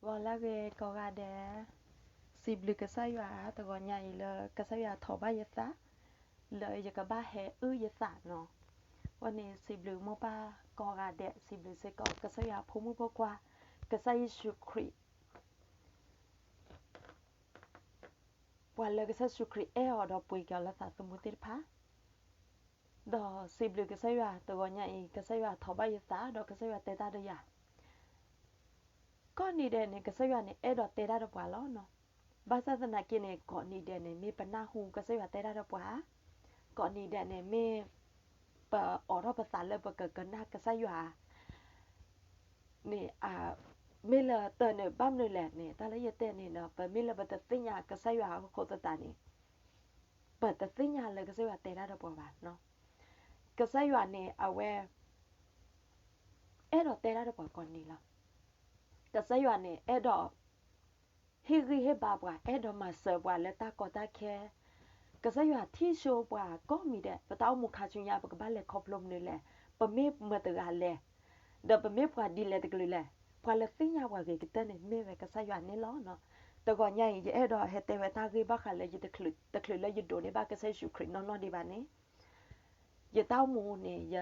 ဂီၤလၢအဂ့ၤကိးဂၤဒဲး, စံးဘျုးကစၢ်ယွၤတဂီၤညါအံၤလၢကစၢ်ယွၤထိးဘၣ်ယသး, လၢယကဘၣ်ဟဲအုၣ်ယသးနီၤ. အဃိန့ၣ် စံးဘျုးမိၢ်ပၢ်ကိးဂၤဒဲး, စံးဘျုးစ့ၢ်ကီးကစၢ်ယွၤအဖိမုၣ်ဖိခွါ, ကစၢ်ယ့ၣ်ၡူးခရံာ် ပှၤလၢကစၢ်ယ့ၣ်ၡူးခရံာ်အဲၣ်အီၤဒီးပှ့ၤက့ၤအီၤလၢသးသမူသ့ၣ်တဖၣ်, ဒီးစံးဘျုးကစၢ်ယွၤတဂီၤညါအံၤ ကစၢ်ယွၤထိးဘၣ်ယသး ဒီးကစၢ်ယွၤတဲတၢ်ဒီးယၤ, ကိးနံၤဒဲးန့ၣ် ကစၢ်ယွၤန့ၣ် အဲၣ်ဒိးတဲတၢ်ဒီးပှၤလီၤနီၤ. ဘၣ်ဆၣ်သနာ်က့န့ၣ် ကိးနံၤဒဲးန့ၣ် မ့ၢ်ပနၢ်ဟူကစၢ်ယွၤတဲတၢ်ဒီးပှၤ, ကိးနံၤဒဲးန့ၣ် မ့ၢ်ပအိးထီၣ်ပသးလၢပကကနၣ်ကစၢ်ယွၤ န့ၣ် မ့ၢ်လၢတၢ်န့ၣ်ဘၣ်မနုၤလဲၣ်န့ၣ် တၢ်လၢယတဲန့ၣ်ဒီး ပမ့ၢ်လၢပတသ့ၣ်ညါကစၢ်ယွၤအဃိသတးန့ၣ် ပတသ့ၣ်ညါလၢကစၢ်ယွၤတဲတၢ်ဒီးပှၤဘၣ်နီၤ. ကစၢ်ယွၤန့ၣ် အဝဲ အဲၣ်ဒိးတဲတၢ်ဒီးပှၤကိးနံၤလီၤ. ကစၢ်ယွၤန့ၣ် အဲၣ်ဒိး ဟ့ၣ်ဂံၢ်ဟ့ၣ်ဘါပှၤ, အဲၣ်ဒိးမၤစၢၤပှၤလၢတၢ်ကီတၢ်ခဲ, ကစၢ်ယွၤထံၣ်ဆိပှၤကိးမံၤဒဲး, ပတၢ်အိၣ်မူခါဆူညါ ပကဘၣ်လဲၤခီဖျိမနုၤလဲၣ်, ပမ့ၢ်မတၤတဂၤလဲၣ်, ဒီးပမ့ၢ်ပှၤဒ်လဲၣ်တကလုာ်လဲၣ်, ပှၤလၢသ့ၣ်ညါပှၤဂ့ၤကတၢၢ်န့ၣ် မ့ၢ်ဝဲကစၢ်ယွၤန့ၣ်လီၤ. တဂီၤညါအံၤ ယအဲၣ်ဒိးဟဲတဲဝဲတၢ်ဂ့ၢ်ဘၣ်ဃးလၢယတချုးလၢယဒိးန့ၢ်ဘၣ်ကစၢ်ယ့ၣ်ၡူးခရံာ်နီၢ်နီၢ်ဒံးဘၣ်န့ၣ်, ယတၢ်အိၣ်မူန့ၣ် ယ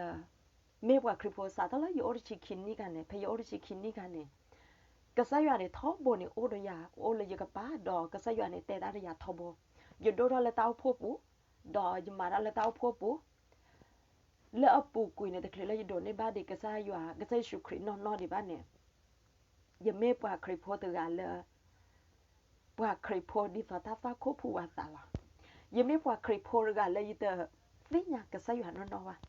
မ့ၢ်ပှၤခရံာ်ဖိစးထီၣ်လၢယအိၣ်တဆံခံနံၣ်ခါန့ၣ်, ဖဲယအိၣ်တဆံခံနံၣ်ခါန့ၣ်, ကစၢ်ယွၤန့ၣ်ထီဘိန့ၣ်အိၣ်ဒီးယၤ, အိၣ်လၢယကပၤ, ဒီးကစၢ်ယွၤန့ၣ်တဲတၢ်ဒီးယၤထီဘိ, ယဒိၣ်ထီၣ်လၢတၢ်အိၣ်ဖှိၣ်ပူၤ, ဒီးယမၤတၢ်လၢတၢ်အိၣ်ဖှိၣ်ပူၤ, လၢအပူၤကွံာ်န့ၣ် တချုးလၢယဒိးန့ၢ်ဘၣ်ဒံးကစၢ်ယွၤ, ကစၢ်ယ့ၣ်ၡူးခရံာ်နီၢ်နီၢ်ဒံးဘၣ်န့ၣ်, ယမ့ၢ်ပှၤခရံာ်ဖိတဂၤလၢ ပှၤခရံာ်ဖိဒ်သိးတၢ်သွၣ်ခိၣ်ဖှူဝဲသးလီၤ. ယမ့ၢ်ပှၤခရံာ်ဖိတဂၤလၢယတသ့ၣ်ညါကစၢ်ယွၤနီၢ်နီၢ်ဘၣ်.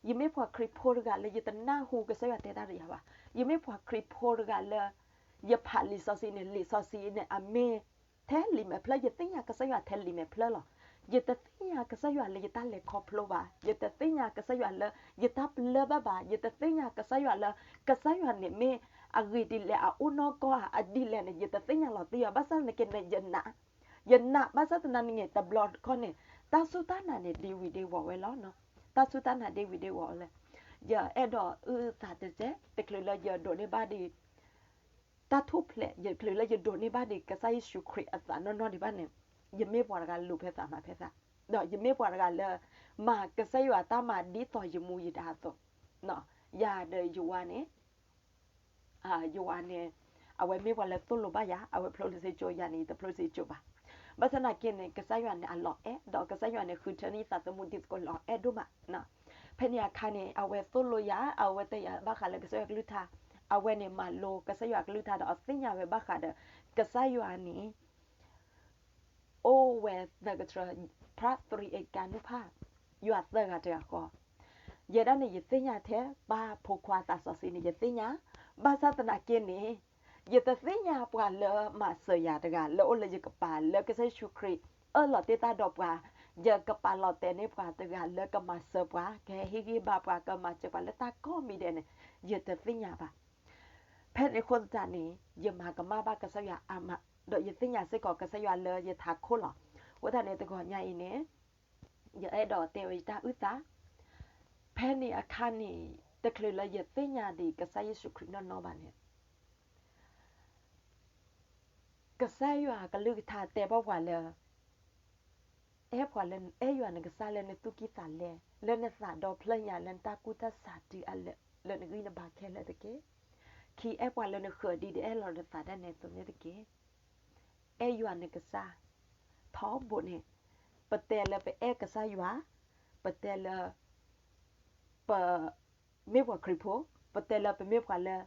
ယမ့ၢ်ပှၤခရံာ်ဖိတဂၤလၢယတနၢ်ဟူကစၢ်ယွၤတဲတၢ်ဒီးယၤဘၣ်. ယမ့ၢ်ပှၤခရံာ်ဖိတဂၤလၢ ယဖးလံာ်စီဆှံန့ၣ်, လံာ်စီဆှံန့ၣ် အမ့ၢ်ထဲလံာ်မဲာ်ဖျၢၣ်, ယသ့ၣ်ညါကစၢ်ယွၤထဲလံာ်မဲာ်ဖျၢၣ်လီၤ. ယတသ့ၣ်ညါကစၢ်ယွၤလၢယတၢ်လဲၤခီဖျိဘၣ်. ယတသ့ၣ်ညါကစၢ်ယွၤလၢယတၢ်ပလၢၢ်ဘၣ်ဘၣ်. ယတသ့ၣ်ညါကစၢ်ယွၤလၢ ကစၢ်ယွၤန့ၣ်မ့ၢ်အဂ့ၢ်ဒ်လဲၣ်, အအိၣ်နီၢ်ကီၢ်ဧါ, အဒ်လဲၣ်န့ၣ် ယတသ့ၣ်ညါလီၤတံၢ်ဘၣ်. ဘၣ်ဆၣ်သနာ်က့န့ၣ် ယနာ်, ယနာ်, ဘၣ်ဆၣ်သနာ်က့န့ၣ် တဘျီတခီၣ်န့ၣ် တၢ်စူၢ်တၢ်နာ်န့ၣ် ဒ့ဝံၤဒ့ဝီၤဝဲလီၤ. တၢ်စူၢ်တၢ်နာ်ဒ့ဝံၤဒ့ဝီၤဝဲလၢ ယအဲၣ်ဒိးအုၣ်သးတစဲး, တချုးလၢယဒိးန့ၢ်ဘၣ်ဒံး တၢ်ထူၣ်ဖျဲး, ယချုးလၢယဒိးန့ၢ်ဘၣ်ဒံးကစၢ်ယ့ၣ်ၡူးခရံာ်အသးနီၢ်နီၢ်ဒံးဘၣ်န့ၣ်, ယမ့ၢ်ပှၤတဂၤလူၤဖဲသးမၤဖဲသး, ဒီးယမ့ၢ်ပှၤတဂၤလၢ မၤကစၢ်ယွၤတၢ်မၤဒ်သိးယမူယဒါအသိး, ယၤဒီးယဝၤန့ၣ်, ယဝၤန့ၣ် အဝဲမ့ၢ်ပှၤလၢသိၣ်လိဘၣ်ယၤ, အဝဲဖျိလၢစ့ကၠိ, ယၤန့ၣ် ယတဖျိလၢစ့ကၠိဘၣ်. ဘၣ်ဆၣ်သနာ်က့န့ၣ် ကစၢ်ယွၤန့ၣ်အလီၤအဲၣ်, ဒီးကစၢ်ယွၤန့ၣ် ဃုထၢန့ၢ်ယသးသမူဒ်သိးလီၤအဲၣ်ဒိၣ်မး. ဖဲန့ၣ်အခါန့ၣ် အဝဲသိၣ်လိယၤ, အဝဲတဲယၤဘၣ်ဃးလၢကစၢ်ယွၤကလုၢ်ကထါ, အဝဲန့ၣ်မၤလိကစၢ်ယွၤကလုၢ်ကထါဒီးအသ့ၣ်ညါဝဲဘၣ်ဃးဒီး ကစၢ်ယွၤန့ၣ် အိၣ်ဝဲသၢကတြၢ, ဖျၢၣ်သရံးဧကၤနုၢ်ဖး, ယွၤသၢဂၤတဂၤဃီ. ယဲဒၣ်န့ၣ် ယသ့ၣ်ညါထဲပၢ်ဖိခွါသးစီဆှံန့ၣ် ယသ့ၣ်ညါ, ဘၣ်ဆၣ်သနာ်က့န့ၣ် ယတသ့ၣ်ညါပှၤလၢမၤစၢၤယၤတဂၤ လၢအိၣ်လၢယကပၤ လၢကစၢ်ယ့ၣ်ၡူးခရံာ်အၢၣ်လီၤတ့ၢ်တၢ်ဒီးပှၤ, ယကပာ်လီၤတဲာ်န့ၢ်ပှၤတဂၤလၢကမၤစၢၤပှၤ, ကဟဲဟ့ၣ်ဂံၢ်ဘါပှၤ, ကမၤစၢၤပှၤလၢတၢ်ကိးမံၤဒဲးန့ၣ် ယတသ့ၣ်ညါဘၣ်. ဖဲန့ၣ်အဃိသတးန့ၣ် ယမၤကမၣ်ဘၣ်ကစၢ်ယွၤအါမး, ဒီးယသ့ၣ်ညါစ့ၢ်ကီးကစၢ်ယွၤလၢယထးခိၣ်လီၤ. အဃိသတးန့ၣ် တဂီၤညါအံၤန့ၣ် ယအဲၣ်ဒိးတဲဝဲယတၢ်အုၣ်သး, ဖဲန့ၣ်အခါန့ၣ် တချုးလၢယသ့ၣ်ညါဒံးကစၢ်ယ့ၣ်ၡူးခရံာ်နီၢ်နီၢ်ဘၣ်န့ၣ် ကစၢ်ယွၤကလုၢ်ကထါတဲဘၣ်ပှၤလၢ အဲၣ်ပှၤလၢ အဲၣ်ယွၤနကစၢ်လၢနသူၣ်ကံၢ်သးလဲ, လၢနသးဒီဖျၢၣ်ညါ, လၢနတၢ်ကူၣ်တၢ်ဆးတုၤအလၢာ်, လၢနဂံၢ်နဘါခဲလၢာ်တက့ၢ်. ခံ, အဲၣ်ပှၤလၢနဃၢၤဒ်ဒီးအဲၣ်လီၤနသးဒၣ်နဲအသိးန့ၣ်တက့ၢ်. အဲၣ်ယွၤနကစၢ် ထီဘိန့ၣ်, ပတဲလၢပအဲၣ်ကစၢ်ယွၤ, ပတဲလၢ ပ မ့ၢ်ပှၤခရံာ်ဖိ, ပတဲလၢပမ့ၢ်ပှၤလၢ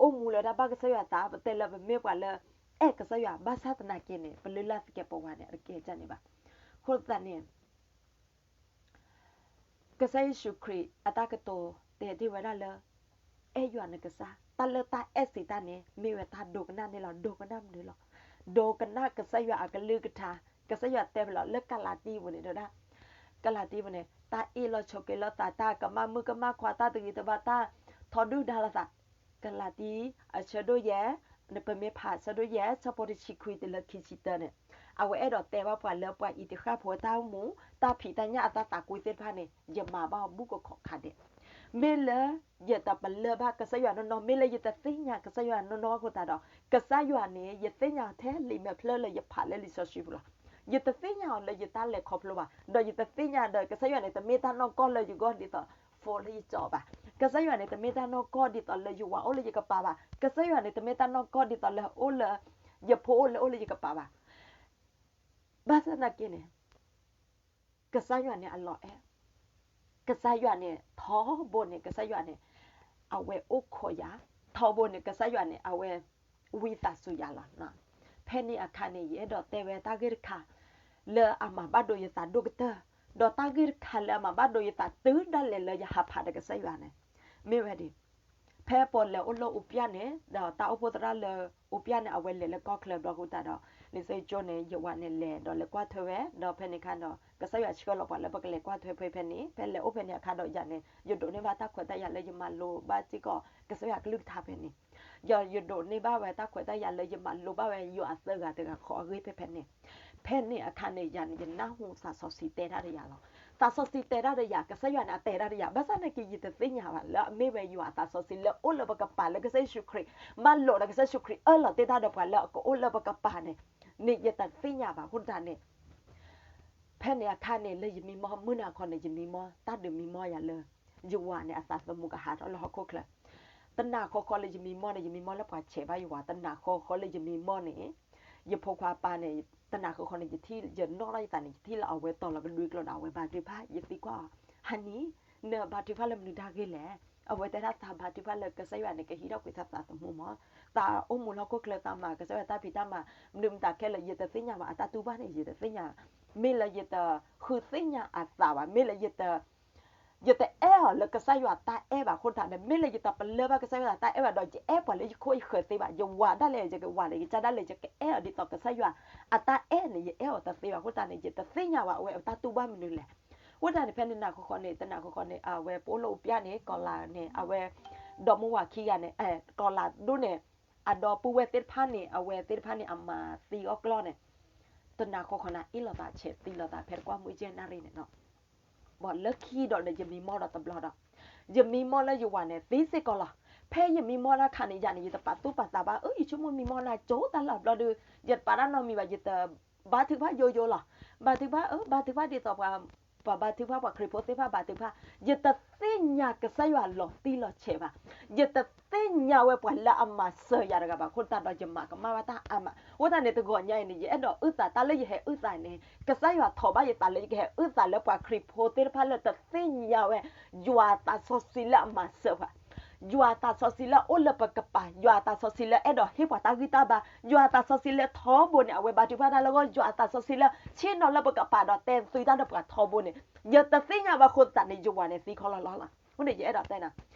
အိၣ်မူလၢတၢ်ဘၣ်ကစၢ်ယွၤသး, ပတဲလၢပမ့ၢ်ပှၤလၢ အဲၣ်ကစၢ်ယွၤ, ဘၣ်ဆၣ်သနာ်က့န့ၣ် ပလုၢ်လၢ်သကဲးပဝးန့ၣ် အတကဲကန့ၣ်ဘၣ်. အဃိသတးန့ၣ် ကစၢ်ယ့ၣ်ၡူးခရံာ်အတၢ်ကတိၤတဲတ့ၢ်ဝဲဒၣ်လၢ အဲၣ်ယွၤနကစၢ်, တၢ်လၢတၢ်အဲၣ်စံးတၢ်န့ၣ် မ့ၢ်ဝဲတၢ်ဒိကနၣ်န့ၣ်လီၤ. ဒိကနၣ်မနုၤလီၤ. ဒိကနၣ်ကစၢ်ယွၤအကလုၢ်ကထါ, ကစၢ်ယွၤတဲဖဲလီၤလၢကလၤတံပူၤန့ၣ် တဲဝဲဒၣ်, ကလၤတံပူၤန့ၣ် တၢ်အ့ၣ်လိာ်ဆိးက့လိာ်သး, တၢ်ကမၣ်မုၣ်ကမၣ်ခွါ, တၢ်တဂ့ၤတဘၣ်, တၢ်ထီဒုၣ်ဒါလိာ်သး, ကလၤတံ အဆၢဒိၣ်ယဲၢ်, ပမ့ၢ်ဖးအဆၢဒိၣ်ယဲၢ် ဆၢဖိတဆံခွံတုၤလၢခံဆံတၢန့ၣ်, အဝဲအဲၣ်ဒိးတဲဘၣ်ပှၤလၢပှၤအံၤတဃၣ်ဖိတၢ်အိၣ်မူ, တၢ်ဖံးတၢ်ညၣ်အတၢ်သးကွံသ့ၣ်တဖၣ်န့ၣ် ယမၤဘၣ်အီၤဘူးကခီးခးဒဲး. မ့ၢ်လၢယတပလၢၢ်ဘၣ်ကစၢ်ယွၤနီၢ်နီၢ်, မ့ၢ်လၢယတသ့ၣ်ညါကစၢ်ယွၤနီၢ်နီၢ်အဃိသတးဒီး, ကစၢ်ယွၤန့ၣ် ယသ့ၣ်ညါထဲလံာ်မဲာ်ဖျၢၣ်လၢယဖးလၢလံာ်စီဆှံပူၤလီၤ. ယတသ့ၣ်ညါအီၤလၢယတၢ်လဲၤခီဖျိဘၣ်, ဒီးယတသ့ၣ်ညါဒီး ကစၢ်ယွၤန့ၣ် တမ့ၢ်တၢ်နီၢ်ကီၢ်လၢယဂီၢ်ဒ်သိး phone လၢယကၠီဘၣ်. ကစၢ်ယွၤန့ၣ် တမ့ၢ်တၢ်နီၢ်ကီၢ်ဒ်သိးလၢယဝၤအိၣ်လၢယကပၤဘၣ်. ကစၢ်ယွၤန့ၣ် တမ့ၢ်တၢ်နီၢ်ကီၢ်ဒ်သိးလၢအိၣ်လၢ ယဖိအိၣ်လၢအိၣ်လၢယကပၤဘၣ်. ဘၣ်ဆၣ်သနာ်က့န့ၣ် ကစၢ်ယွၤန့ၣ်အလီၤအဲၣ်, ကစၢ်ယွၤန့ၣ် ထီဘိန့ၣ် ကစၢ်ယွၤန့ၣ် အဝဲအိၣ်ခိးယၤ, ထီဘိန့ၣ် ကစၢ်ယွၤန့ၣ် အဝဲ ဝံသးစူၤယၤလီၤ. ဖဲန့ၣ်အခါန့ၣ် ယအဲၣ်ဒိးတဲဝဲတၢ်ဂ့ၢ်တခါ လၢအမၤဘၣ်ဒိယသးဒိၣ်ကတၢၢ်, ဒီးတၢ်ဂ့ၢ်တခါလၢအမၤဘၣ်ဒိယသးတုၤဒၣ်လဲာ်လၢယဟးဖးဒီးကစၢ်ယွၤန့ၣ် မ့ၢ်ဝဲဒ် ဖဲပှၤလဲၤအိၣ်လၢအူပျၢ်န့ၣ် ဒီးတၢ်အိၣ်ဖှိၣ်သရၣ်လၢအူပျၢ်န့ၣ် အဝဲလဲၤလၢကီၢ်ချၢဘျီဃိသတးဒီး လံာ်စီဆှံကၠိန့ၣ် ယဝၤန့ၣ်လဲၤဒီးလဲၤကွၢ်ထွဲဝဲ, ဒီးဖဲန့ၣ်အခါဒီး ကစၢ်ယွၤဆှၢလီၤပှၤလၢပကလဲၤကွၢ်ထွဲဖဲဖဲန့ၣ်, ဖဲလဲၤအိၣ်ဖဲန့ၣ်အခါဒီးယၤန့ၣ် ယဒိးန့ၢ်ဘၣ်တၢ်ခွဲးတၢ်ယာ်လၢယမၤလိဘၣ်စ့ၢ်ကီး ကစၢ်ယွၤကလုၢ်ကထါဖဲန့ၣ်, ယ ယဒိးန့ၢ်ဘၣ်ဝဲတၢ်ခွဲးတၢ်ယာ်လၢယမၤလိဘၣ်ဝဲယွၤအသၢဂၤတဂၤဃီအဂ့ၢ်ဖဲဖဲန့ၣ်, ဖဲန့ၣ်အခါန့ၣ် ယၤန့ၣ် ယနၢ်ဟူသးစီဆှံတဲတၢ်ဒီးယၤလီၤ. သးစီဆှံတဲတၢ်ဒီးယၤ, ကစၢ်ယွၤန့ၣ် အတဲတၢ်ဒီးယၤ, ဘၣ်ဆၣ်သနာ်က့ ယတသ့ၣ်ညါဘၣ်လၢအမ့ၢ်ဝဲယွၤအသးစီဆှံလၢအိၣ်လၢပကပၤလၢကစၢ်ယ့ၣ်ၡူးခရံာ်, မၢလိာ်ဒီးကစၢ်ယ့ၣ်ၡူးခရံာ်အၢၣ်လီၤတ့ၢ်တၢ်ဒီးပှၤလၢအကအိၣ်လၢပကပၤန့ၣ်, န့ၣ်ယတသ့ၣ်ညါဘၣ်အဃိသတးန့ၣ် ဖဲန့ၣ်အခါန့ၣ် လၢယမံမီၢ် မုၢ်နၤခီန့ၣ် ယမံမီၢ် တၢ်ဒုးမံမီၢ်ယၤလၢ ယဝၤန့ၣ် အသးသမူကဟးထီၣ်လၢဟီၣ်ခိၣ်ချၢ, တနၤဃီဃီလၢယမံမီၢ်န့ၣ် ယမံမီၢ်လၢပှၤဆဲးဘၣ်ယဝၤ, တနၤဃီဃီလၢယမံမီၢ်န့ၣ် ယဖိခွါပၢ်န့ၣ် တနၤဃီဃီန့ၣ် ယထံၣ်ယနီၣ်ထီၣ်ယသးန့ၣ် ယထံၣ်လၢအဝဲတီၤလီၤကဒွံကျိာ်ဒီးအဝဲဘါထုကဖၣ်, ယသံကွၢ်အီၤ, ဟါနံၤ နဘါထုကဖၣ်လၢမနုၤတၢ်ဂ့ၢ်လဲၣ်. အဝဲတဲဒၣ်သးဘါထုကဖၣ်လၢကစၢ်ယွၤန့ၣ် ကဟံးထီၣ်ကွံာ်သးသးသမူမး, သးအိၣ်မူလၢဟီၣ်ခိၣ်ချၢ သးမၤကစၢ်ယွၤတၢ်ဖံးတၢ်မၤ မနုၤမတၤခဲလၢာ် ယတသ့ၣ်ညါဘၣ်, အတၢ်တူၢ်ဘၣ်န့ၣ် ယတသ့ၣ်ညါ, မ့ၢ်လၢယတဃုသ့ၣ်ညါအသးဘၣ်, မ့ၢ်လၢယတ ယတအဲၣ်အီၤလၢကစၢ်ယွၤတၢ်အဲၣ်ဘၣ်အဃိသတးန့ၣ်, မ့ၢ်လၢယတပလၢၢ်ဘၣ်ကစၢ်ယွၤတၢ်အဲၣ်ဘၣ်ဒီး ယအဲၣ်ပှၤလၢယခိၣ်ယဃၢၤသ့ဘၣ်, ယဝၤဒၣ်လဲာ် ယကဝၤန့ၣ် ယကစၢ်ဒၣ်လဲာ် ယကအဲၣ်အီၤဒ်သိးကစၢ်ယွၤအတၢ်အဲၣ်န့ၣ် ယအဲၣ်အီၤတသ့ဘၣ်အဃိသတးန့ၣ် ယတသ့ၣ်ညါဘၣ်အဝဲအတၢ်တူၢ်ဘၣ်မနုၤလဲၣ်. အဃိသတးန့ၣ် ဖဲန့ၣ်နၤဃီဃီန့ၣ် တနၤဃီဃီန့ၣ် အဝဲပအိၣ်လၢအူပျၢ်န့ၣ် ကီၤလၤန့ၣ် အဝဲ ဒီမါဝၤခံဂၤန့ၣ် ကီၤလၤဒိၣ်န့ၣ် အဒီပုၢ်ဝဲၢ်သ့ၣ်တဖၣ်န့ၣ် အဝဲသ့ၣ်တဖၣ်န့ၣ် အမၤသံအီၣ်ကျီၢ်န့ၣ် တနၤဃီဃီန့ၣ် အ့ၣ်လိာ်သးဆဲးသံလိာ်သး ဖဲတကွၢ်မုၢ်ကဲနၣ်ရံၣ်န့ၣ်နီၤ ဘၣ်လၢခံဒီးန့ၣ် ယမံမီၢ်ဒီးတဘျီဒီး ယမံမီၢ်လၢယဝၤန့ၣ် သံစ့ၢ်ကီးလီၤ. ဖဲယမံမီၢ်တၢ်ခါန့ၣ် ယၤန့ၣ် ယတပာ်သူၣ်ပာ်သးဘၣ် အၢ ယဆိကမိၣ်မံမီၢ်နၤကၠိတၢ်လၢဘျီဒီး ယတပာ်တၢ်နီတမံၤဘၣ် ယတဘါထုကဖၣ်ယိယိလီၤ. ဘါထုကဖၣ် အၢ ဘါထုကဖၣ်ဒ်သိးပှၤ ပှၤဘါထုကဖၣ် ပှၤခရံာ်ဖိသ့ၣ်တဖၣ်ဘါထုကဖၣ် ယတသ့ၣ်ညါကစၢ်ယွၤလီၤတံၢ်လီၤဆဲးဘၣ်. ယတသ့ၣ်ညါဝဲပှၤလၢအမၤစၢၤယၤတဂၤဘၣ် အဃိသတးဒီး ယမၤကမၣ်ဘၣ်တၢ်အါမး အဃိသတးန့ၣ် တဂီၤညါအံၤန့ၣ် ယအဲၣ်ဒိးအုၣ်သး တၢ်လၢယဟဲအုၣ်သးန့ၣ် ကစၢ်ယွၤထိးဘၣ်ယသးလၢယကဟဲအုၣ်သးလၢပှၤခရံာ်ဖိသ့ၣ်တဖၣ်လၢတသ့ၣ်ညါဝဲ ယွၤသးစီဆှံလၢအမၤစၢၤပှၤ ယွၤသးစီဆှံလၢအအိၣ်လၢပကပၤ ယွၤသးစီဆှံလၢအဲၣ်ဒိးဟ့ၣ်ပှၤတၢ်ဂံၢ်တၢ်ဘါ ယွၤသးစီဆှံလၢထီဘိန့ၣ် အဝဲဘါထုကဖၣ်တၢ်လၢအဂီၢ် ယွၤသးစီဆှံလၢဆ့ၣ်နီၤလၢပကပၤဒီးတဲသုတၢ်ဒီးပှၤထီဘိန့ၣ် ယတသ့ၣ်ညါဘၣ်အဃိသတးန့ၣ် ယဝၤန့ၣ်သံခီလီၤလီၤလီၤ. အဃိန့ၣ် ယအဲၣ်ဒိးတဲနၤ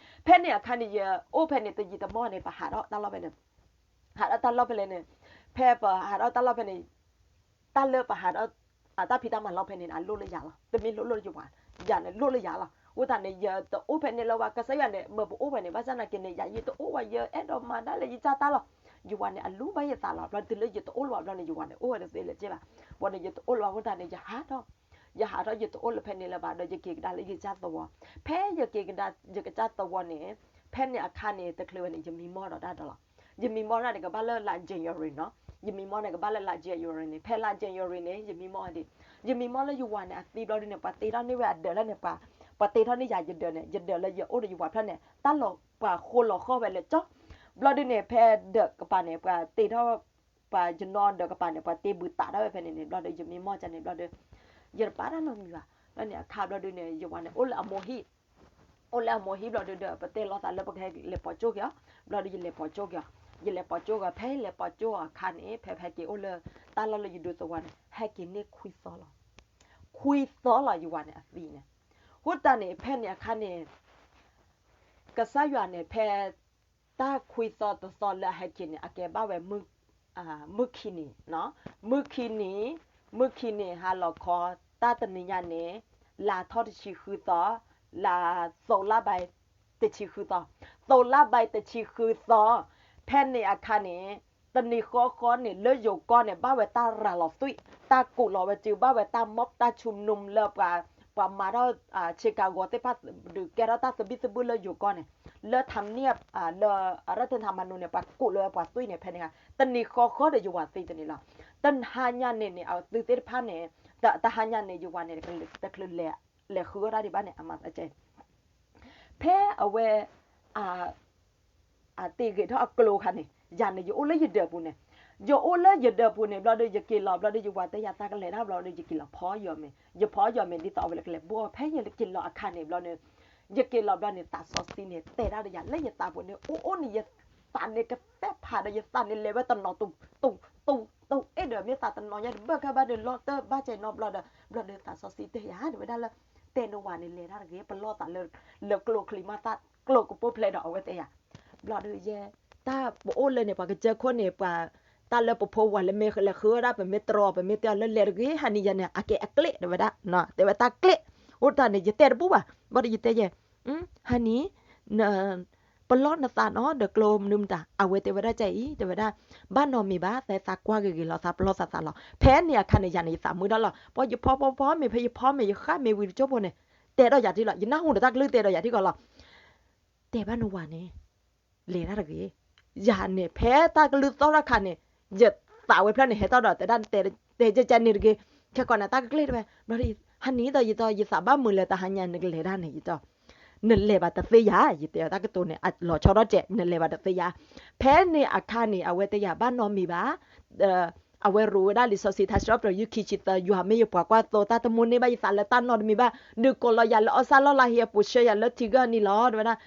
ဖဲန့ၣ်အခါန့ၣ် ယအိၣ်ဖဲန့ၣ် တယံာ်တမီၢ်န့ၣ် ပဟးထီၣ်တၢ်လီၢ်ဖဲန့ၣ် ဟးထီၣ်တၢ်လီၢ်ဖဲလဲၣ်န့ၣ် ဖဲပဟးထီၣ်တၢ်လီၢ်ဖဲန့ၣ် တၢ်လၢပဟးထီၣ် အတၢ်ဖံးတၢ်မၤလီၢ်ဖဲန့ၣ် အလိၣ်လၢယၤလီၤ. တမ့ၢ်လိၣ်လိၣ်လၢယဝၤ ယၤန့ၣ်လိၣ်လၢယၤလီၤ. အဃိသတးန့ၣ် ယတအိၣ်ဖဲန့ၣ်လၢၤဘၣ် ကစၢ်ယွၤန့ၣ် မၢပအိၣ်ဖဲန့ၣ် ဘၣ်ဆၣ်သနာ်က့န့ၣ် ယၤယတအိၣ်ဘၣ် ယအဲၣ်ဒိးမၤတၢ်လၢယကစၢ်တၢ်လီၤ. ယဝၤန့ၣ် အလူဘၣ်ယသးလီၤ ဘျီတုၤလၢယတအိၣ်လၢၤဘၣ်ဘျီန့ၣ် ယဝၤန့ၣ် အိၣ်ဝဲတသ့လၢၤက့ဘၣ်. ဘၣ်န့ၣ် ယတအိၣ်လၢၤဘၣ်အဃိသတးန့ၣ် ယဟးထီၣ် ယဟးထီၣ် ယတအိၣ်လၢၤဖဲန့ၣ်လၢၤဘၣ်ဒီး ယက့ၤကဒါလၢယကစၢ်သဝီ ဖဲယက့ၤကဒါယကစၢ်သဝီန့ၣ် ဖဲန့ၣ်အခါန့ၣ် တချုးဝဲန့ၣ် ယမံမီၢ်ဒီးတၢ်ဒီးလီၤ. ယမံမီၢ်တၢ်န့ၣ် ကဘၣ်လၢလါ January နီၤ ယမံမီၢ်န့ၣ် ကဘၣ်လၢလါ January န့ၣ် ဖဲလါ January န့ၣ် ယမံမီၢ်ဒံး ယမံမီၢ်လၢယဝၤန့ၣ် အသံဘျီဒုန့ၣ် ပှၤတ့ထီၣ်န့ၢ်ဝဲအဒၢးလၢန့ၣ် ပှၤ ပှၤတ့ထီၣ်န့ၢ်ယၤယဒၢးန့ၣ် ယဒၢးလၢယအိၣ်ဒီးယဝၤဖျၢၣ်န့ၣ် တၢ်လီၤပှၤဃိလီၤဃီၣ်ဝဲလၢကၠီ ဘျီဒုန့ၣ် ဖဲဒၢးကပၤန့ၣ် ပှၤတ့ထီၣ် ပှၤယနီၢ်ဒၢးကပၤန့ၣ် ပှၤတ့ဘုးသးထီၣ်ဝဲဖဲန့ၣ်န့ၣ် ဘျီဒု ယမံမီၢ်ကန့ၣ် ဘျီဒု ယတပာ်တၢ်နီတမံၤဘၣ် ဘျီန့ၣ်အခါဘျီဒုန့ၣ် ယဝၤန့ၣ် အိၣ်လၢအမိၢ်ဟံၣ် အိၣ်လၢအမိၢ်ဟံၣ်ဘျီဒုဒီး ပတဲလီၤသးလၢပကဟဲလဲၤပိာ်ကၠိက့ၤအီၤ ဘျီဒု ယလဲၤပိာ်ကၠိက့ၤအီၤ ယလဲၤပိာ်ကၠိက့ၤ ဖဲလဲၤပိာ်ကၠိအခါန့ၣ် ဖဲဖဲက့ၤအိၣ်လၢ တၢ်လီၢ်လၢယဒူသဝီန့ၣ် ဟဲက့ၤန့ၢ်ခွံသီလီၤ ခွံသီလီၤ ယဝၤန့ၣ်အသံန့ၣ် အဃိသတးန့ၣ် ဖဲန့ၣ်အခါန့ၣ် ကစၢ်ယွၤန့ၣ် ဖဲ တၢ်ခွံသီတသီလၢအဟဲက့ၤန့ၣ် အကဲဘၣ်ဝဲ မုၢ်ခံနံၤ, မုၢ်ခံနံၤ, မုၢ်ခံနံၤဟါလီၤခီ တၢ်တနံၤညါန့ၣ် လါထီၣ်တဆံဃုသီ, လါ သိလါဘဲ တဆံဃုသီ, သိလါဘဲတဆံဃုသီ, ဖဲန့ၣ်အခါန့ၣ် တနံၤဃီဃီန့ၣ် လၢယိၤကီၢ်န့ၣ် ဘၣ်ဝဲတၢ်ရၤလီၤသွံၣ်, တၢ်ကူးလီၤဝဲစု ဘၣ်ဝဲတၢ်မီၢ်တၢ်ဆူနူမ်လၢပှၤ ပှၤမၤထီၣ် ဆ့ကၤဂီၤသ့ၣ်တဖၣ် ဒုးကဲထီၣ်တၢ်သဘံၣ်သဘုၣ်လၢယိၤကီၢ်န့ၣ်, လၢထးမနံၣ် လၢရၢၢ်တထးမၤနူၤန့ၣ် ပှၤကိးလၢပှၤသွံၣ်န့ၣ် ဖဲန့ၣ် တနံၤဃီဃီဒီးယဝၤသံတန့ၢ်လီၤ. တဟါညါန့ၣ်န့ၣ် အသုးသ့ၣ်တဖၣ်န့ၣ်, တဟါညါန့ၣ် ယဝၤန့ၣ် တချုးလဲၤဃုအီၣ်တၢ်ဒံးဘၣ်န့ၣ် အမၤသးကဲ ဖဲအဝဲ အတ့ၢ်ဂ့ၤထီၣ်အကျိခါန့ၣ် ယၤန့ၣ် ယအိၣ်လၢယဒၢးပူၤန့ၣ်, ယအိၣ်လၢယဒၢးပူၤန့ၣ် ဘျီဒီး ယက့ၤလီၤဘျီဒီး ယဝၤတဲယၤ သးကလဲၤတၢ်ဘျီဒီး ယက့ၤလီၤဖီယီၤမ့ၤ, ယဖီယီၤမ့ၤဒ်သိးအဝဲလၢကလဲၤဘိအီၤ ဖဲယက့ၤလီၤအခါန့ၣ် ဘျီဒီး ယက့ၤလီၤဘျီန့ၣ် သးစီဆှံန့ၣ် တဲဒၣ်ဒီးယၤ လၢယသးပူၤန့ၣ် အိၣ်အိၣ်န့ၣ် ယသးန့ၣ်ကသဲဖးဒီး ယသးန့ၣ်လဲၤဝဲတနီၤ တူၢ်တူၢ်တူၢ်အဲၣ်ဒီး မ့ၢ်သးတနီၤညါတဘၣ်ခါဘၣ်ဒီး လီၤတၢ်ဘၣ်ကဲနီတဘျီဒီး ဘျီဒီးသးစီဆှံတဲယၤ တဲဝဲဒၣ်လၢ တဲနဝၤန့ၣ် လဲၤတၢ်တဂ့ၤ, ပလီၢ်သးလၢ လၢကျိချံမး သးကျိကပိၢ်ဖျဲးဒီးအဝဲတဲယၤ, ဘျီဒီးယဲ တၢ်ပအိၣ်လၢန့ၣ် ပှၤကစၢၢ်ခိၣ်န့ၣ် ပှၤ တၢ်လၢပဖိဝၤလၢမ့ၢ်လဲၤဃုအီၣ်ဒၣ် ပမ့ၢ်တြီ ပမ့ၢ်တဲအီၤလၢလဲၤတဂ့ၤ ဟါန့ၣ်ယၤန့ၣ် အကဲအကျ့ တဲဝဲဒၣ်, တဲဝဲတၢ်ကျ့, အိၣ်တၢ်န့ၣ် ယတဲတဘူၣ်ဘၣ်, ဘျီဒီးယတဲယဲ ဟါန့ၣ် ပလီၢ်နသးနီၤ ဒီးကျိမနုၤမတၤ အဝဲတဲဝဲဒၣ်ကအံၤ တဲဝဲဒၣ် ဘၣ်နီတမံၤဘၣ် သးသးကွၢ်ဂ့ၤဂ့ၤလီၤ သးပလီၢ်သးသးလီၤ, ဖဲန့ၣ်အခါန့ၣ် ယၤန့ၣ် ယသးမုာ်ထီၣ်လီၤ, ပှၤယဖီဖီဖီမ့ၤ ဖဲယဖီမ့ၤ ယဃၣ်မ့ၤဝံၤတကၠိဖိန့ၣ် တဲဒီးယၤထံလီၤ, ယနၢ်ဟူဒီးတၢ်ကလုၢ်တဲဒီးယၤထံကီးလီၤ, တဲဘၣ်နဝၤန့ၣ် လဲၤတၢ်တဂ့ၤ, ယၤန့ၣ် ဖဲတၢ်ကလုၢ်သီၣ်ထီၣ်ခါန့ၣ် ယသးဝဲဖျၢၣ်န့ၣ် ဟဲထီၣ်ဒီးတဲဒၣ် တဲကဲကဲန့ၣ်တဂ့ၤ, ခဲကီးန့ၣ် တၢ်ကကျ့တဲဝဲ, ဘျီဒီး ဟါန့ၣ်ဒီး ယသးဘၣ်မုာ်လၢတဟါညါ နကလဲၤဒၣ်န့ၣ် ယ နလဲၤဘၣ်တသ့ယၤ ယတဲအီၤတၢ်ကတိၤန့ၣ် အလီၤဆီထီၣ်စဲး နလဲၤဘၣ်တသ့ယၤ, ဖဲန့ၣ်အခါန့ၣ် အဝဲတဲယၤ ဘၣ်နီတမံၤဘၣ်, အဝဲရူးဝဲဒၣ်လံာ်စီဆှံထါစံးထီၣ်ပတြၢၤ ယူၢ်ခံဆံသၢ ယွၤမ့ၢ်ယပှၤကွၢ်သိ တၢ်တမိၣ်န့ၢ်ဘၣ်ယသးလၢတၢ်နီတမံၤဘၣ်, ဒုးကိးလီၤယၤလၢအီၣ်ဆၣ်လီၢ်လၢဟံၣ်အပူၤ ဆှၢယၤလၢထံဂၢၢ်န့ၣ်လီၤ တဲဝဲဒၣ်,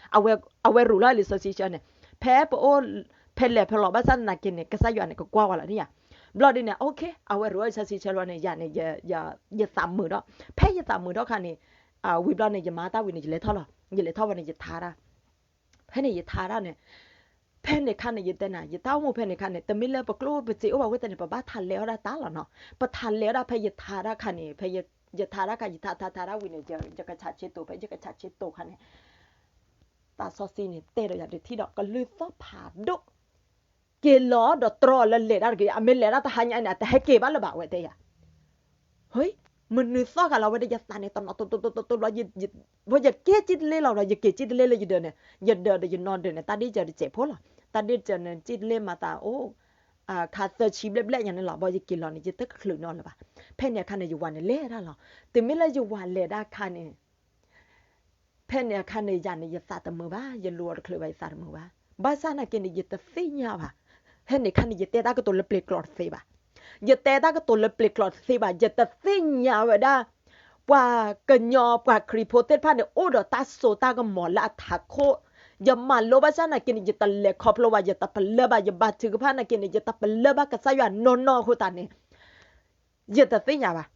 အဝဲရူးလီၤလံာ်စီဆှံဆၢန့ၣ်, ဖဲပအိၣ် ဖဲလဲၤဖဲလီၤဘၣ်ဆၣ်သနာ်က့န့ၣ် ကစၢ်ယွၤန့ၣ် ကကွၢ်ဝဲလီၤန့ၣ်ယၤ, ဘျီဒ်န့ၣ် OK အဝဲရူးလီၤလံာ်စီဆှံဆၢလီၤန့ၣ် ယၤန့ၣ် ယသးမုာ်ဒီး ဖဲယသးမုာ်ထီၣ်ခါန့ၣ် ဝံၤဘျီန့ၣ် ယမၤတၢ်ဝံၤန့ၣ် ယလဲၤထီၣ်လီၤ, ယလဲၤထီၣ်ဝဲန့ၣ် ယထါတၢ်, ဖဲန့ၣ်ယထါတၢ်န့ၣ်, ဖဲန့ၣ်ခါန့ၣ် ယတဲနၤ ယတၢ်အိၣ်မူဖဲန့ၣ်ခါန့ၣ် တမ့ၢ်လၢပကျိၣ်ပစ့အိၣ်ဘၣ်ဝဲသ့ၣ်န့ၣ် ပဘၣ်ထးလဲၤအီၣ်ဒၣ်တၢ်လီၤနီၤ, ပထးလဲၤအီၣ်ဒၣ်ဖဲယထါတၢ်ခါန့ၣ် ဖဲယထါတၢ်ခါ ယထါထါထါတၢ်ဝံၤန့ၣ် ယကဆးဆ့တိာ် ဖဲယကဆးဆ့တိာ်ခါန့ၣ် သးစီဆှံန့ၣ် တဲဒီးယၤတထံၣ်ဒီး ကလုၢ်သီၣ်ဖးဒိၣ်, က့ၤလီၤဒီးတြီလၢလဲၤတၢ်တဂ့ၤ အမ့ၢ်လဲၤတၢ်တဟါညါန့ၣ် အတဟဲက့ၤဘၣ်လၢၤဘၣ် အဝဲတဲယၤ, ဟ့, မနုၤသီၣ်ဃာ်လီၤဝဲဒၣ်ယသးန့ၣ် တနီၤတိတိတိတိဘျီ ယက့ၤစံၣ်တလ့လီၤဒီး ယက့ၤစံၣ်တလ့လၢယဒၢးန့ၣ် ယဒၢးဒီးယနီၢ်ဒၢးန့ၣ် တၢ်ဒ့ၣ်စၢၤတစဲးဖိလီၤ, တၢ်ဒ့ၣ်စၢၤန့ၣ် စံၣ်တလ့မၤသးအိၣ် ခါသၢဆံဘျဲၣ်ဘျဲၣ်ညါန့ၣ်လီၤ ဘျီယက့ၤလီၤန့ၣ် ယတချုးန့ၢ်အီၤလၢၤဘၣ်, ဖဲန့ၣ်အခါန့ၣ် ယဝၤန့ၣ်လဲၤဒၣ်လီၤ, တမ့ၢ်လၢယဝၤလဲၤဒၣ်ခါန့ၣ် ဖဲန့ၣ်အခါန့ၣ် ယၤန့ၣ် ယသးတမုာ်ဘၣ် ယလူၤအီၤတချုးဘၣ် ယသးတမုာ်ဘၣ်, ဘၣ်ဆၣ်သနာ်က့န့ၣ် ယတသ့ၣ်ညါဘၣ်, ဖဲန့ၣ်ခါန့ၣ် ယတဲတၢ်ကတိၤလၢပျ့ၤကျိာ်တသ့ဘၣ်, ယတဲတၢ်ကတိၤလၢပျ့ၤကျိာ်တသ့ဘၣ် ယတသ့ၣ်ညါဝဲဒၣ် ပှၤကညီပှၤခရံာ်ဖိသ့ၣ်တဖၣ်န့ၣ် အိၣ်ဒီးတၢ်စိတၢ်ကမီၤလၢအထးခိၣ်, ယမၤလိဘၣ်ဆၣ်သနာ်က့န့ၣ် ယတလဲၤခီဖျိဘၣ် ယတပလၢၢ်ဘၣ် ယဘါထုကဖၣ်သနာ်က့န့ၣ် ယတပလၢၢ်ဘၣ်ကစၢ်ယွၤနီၢ်နီၢ်အဃိသတးန့ၣ် ယတသ့ၣ်ညါဘၣ်,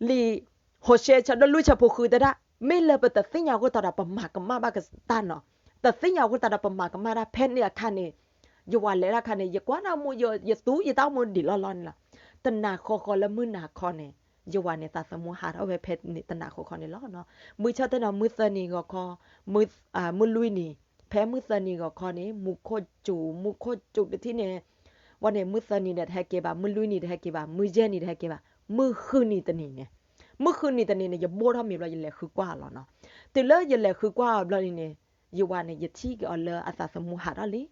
လံာ်ဟိၤၡဲဆၢဒိၣ်လွံၢ်ဆၢဖိဃုတဲဒၣ် မ့ၢ်လၢပတသ့ၣ်ညါအဃိသတးဒီး ပမၤကမၣ်ဘၣ်ကစၢ်တၢ်နီၤ, တသ့ၣ်ညါအဃိသတးဒီး ပမၤကမၣ်တၢ် ဖဲန့ၣ်အခါန့ၣ် ယဝၤလဲၤဒၣ်ခါန့ၣ် ယကွၢ်နၢ်မူ ယသူယတၢ်အိၣ်မူဒံးလီၢ်လီၢ်န့ၣ်လီၤ, တနၤဃီဃီလၢမုၢ်နၤခီန့ၣ် ယဝၤန့ၣ်သးသမူဟးထီၣ်ဝဲဖဲန့ၣ်တနၤဃီဃီန့ၣ်လီၤ, မုၢ်ဆၢတဲနီၤ မုၢ်သၢနံၤဂီၤခီ, မုၢ်လွံၢ်နံၤ, ဖဲမုၢ်သၢနံၤဂီၤခီန့ၣ် မူခိၣ်စူၤ မူခိၣ်စူၤတထံၣ်န့ၣ် ဝဲန့ၣ် မုၢ်သၢနံၤန့ၣ်တဟဲက့ၤဘၣ် မုၢ်လွံၢ်နံၤတဟဲက့ၤဘၣ် မုၢ်ယဲၢ်နံၤတဟဲက့ၤဘၣ် မုၢ်ဃုနံၤတနံၤန့ၣ်, မုၢ်ဃုနံၤတနံၤန့ၣ် ယဘိၣ်ထီၣ်မ့ၤဘျီ ယလဲၤဃုကွၢ်အီၤလီၤနီၤ, တုၤလၢယလဲၤဃုကွၢ်အီၤဘျီန့ၣ် ယဝၤန့ၣ် ယထံၣ်က့ၤအီၤလၢအသးသမူဟးထီၣ်လံ,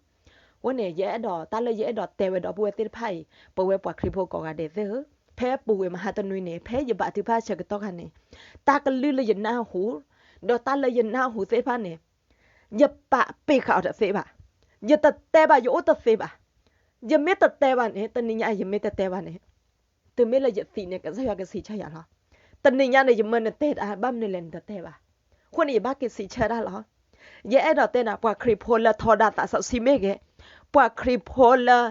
ဝဲန့ၣ် ယအဲၣ်ဒိး တၢ်လၢယအဲၣ်ဒိးတဲဝဲဒီပုၢ်ဝဲၢ်သ့ၣ်တဖၣ်အံၤ ပဝဲပှၤခရံာ်ဖိကိးဂၤဒဲးသ့ၣ်ဧၢ, ဖဲပူၤဝဲမဟါတနွံန့ၣ် ဖဲယဘါထုကဖၣ်ဆၢကတီၢ်ခါန့ၣ် တၢ်ကလုၢ်လၢယနၢ်ဟူ ဒီးတၢ်လၢယနၢ်ဟူသ့ၣ်တဖၣ်န့ၣ် ယပာ်ပ့ၤဃာ်အီၤတသ့ဘၣ်, ယတတဲဘၣ် ယအိၣ်တသ့ဘၣ်, ယမ့ၢ်တတဲဘၣ်န့ၣ် တနံၤညါအံၤ ယမ့ၢ်တတဲဘၣ်န့ၣ် တုၤမ့ၢ်လၢယသံန့ၣ် ကစၢ်ယွၤကစံးဆၢယၤလီၤ, တနံၤညါန့ၣ် ယမၢနတဲတၢ် ဘၣ်မနုၤလဲၣ်နတတဲဘၣ်, အဃိန့ၣ် ယဘၣ်က့ၤစံးဆၢတၢ်လီၤ, ယအဲၣ်ဒိးတဲနၤ ပှၤခရံာ်ဖိလၢထီဒါသးစီဆှံမ့ၢ်ဂ့ၤ, ပှၤခရံာ်ဖိလၢ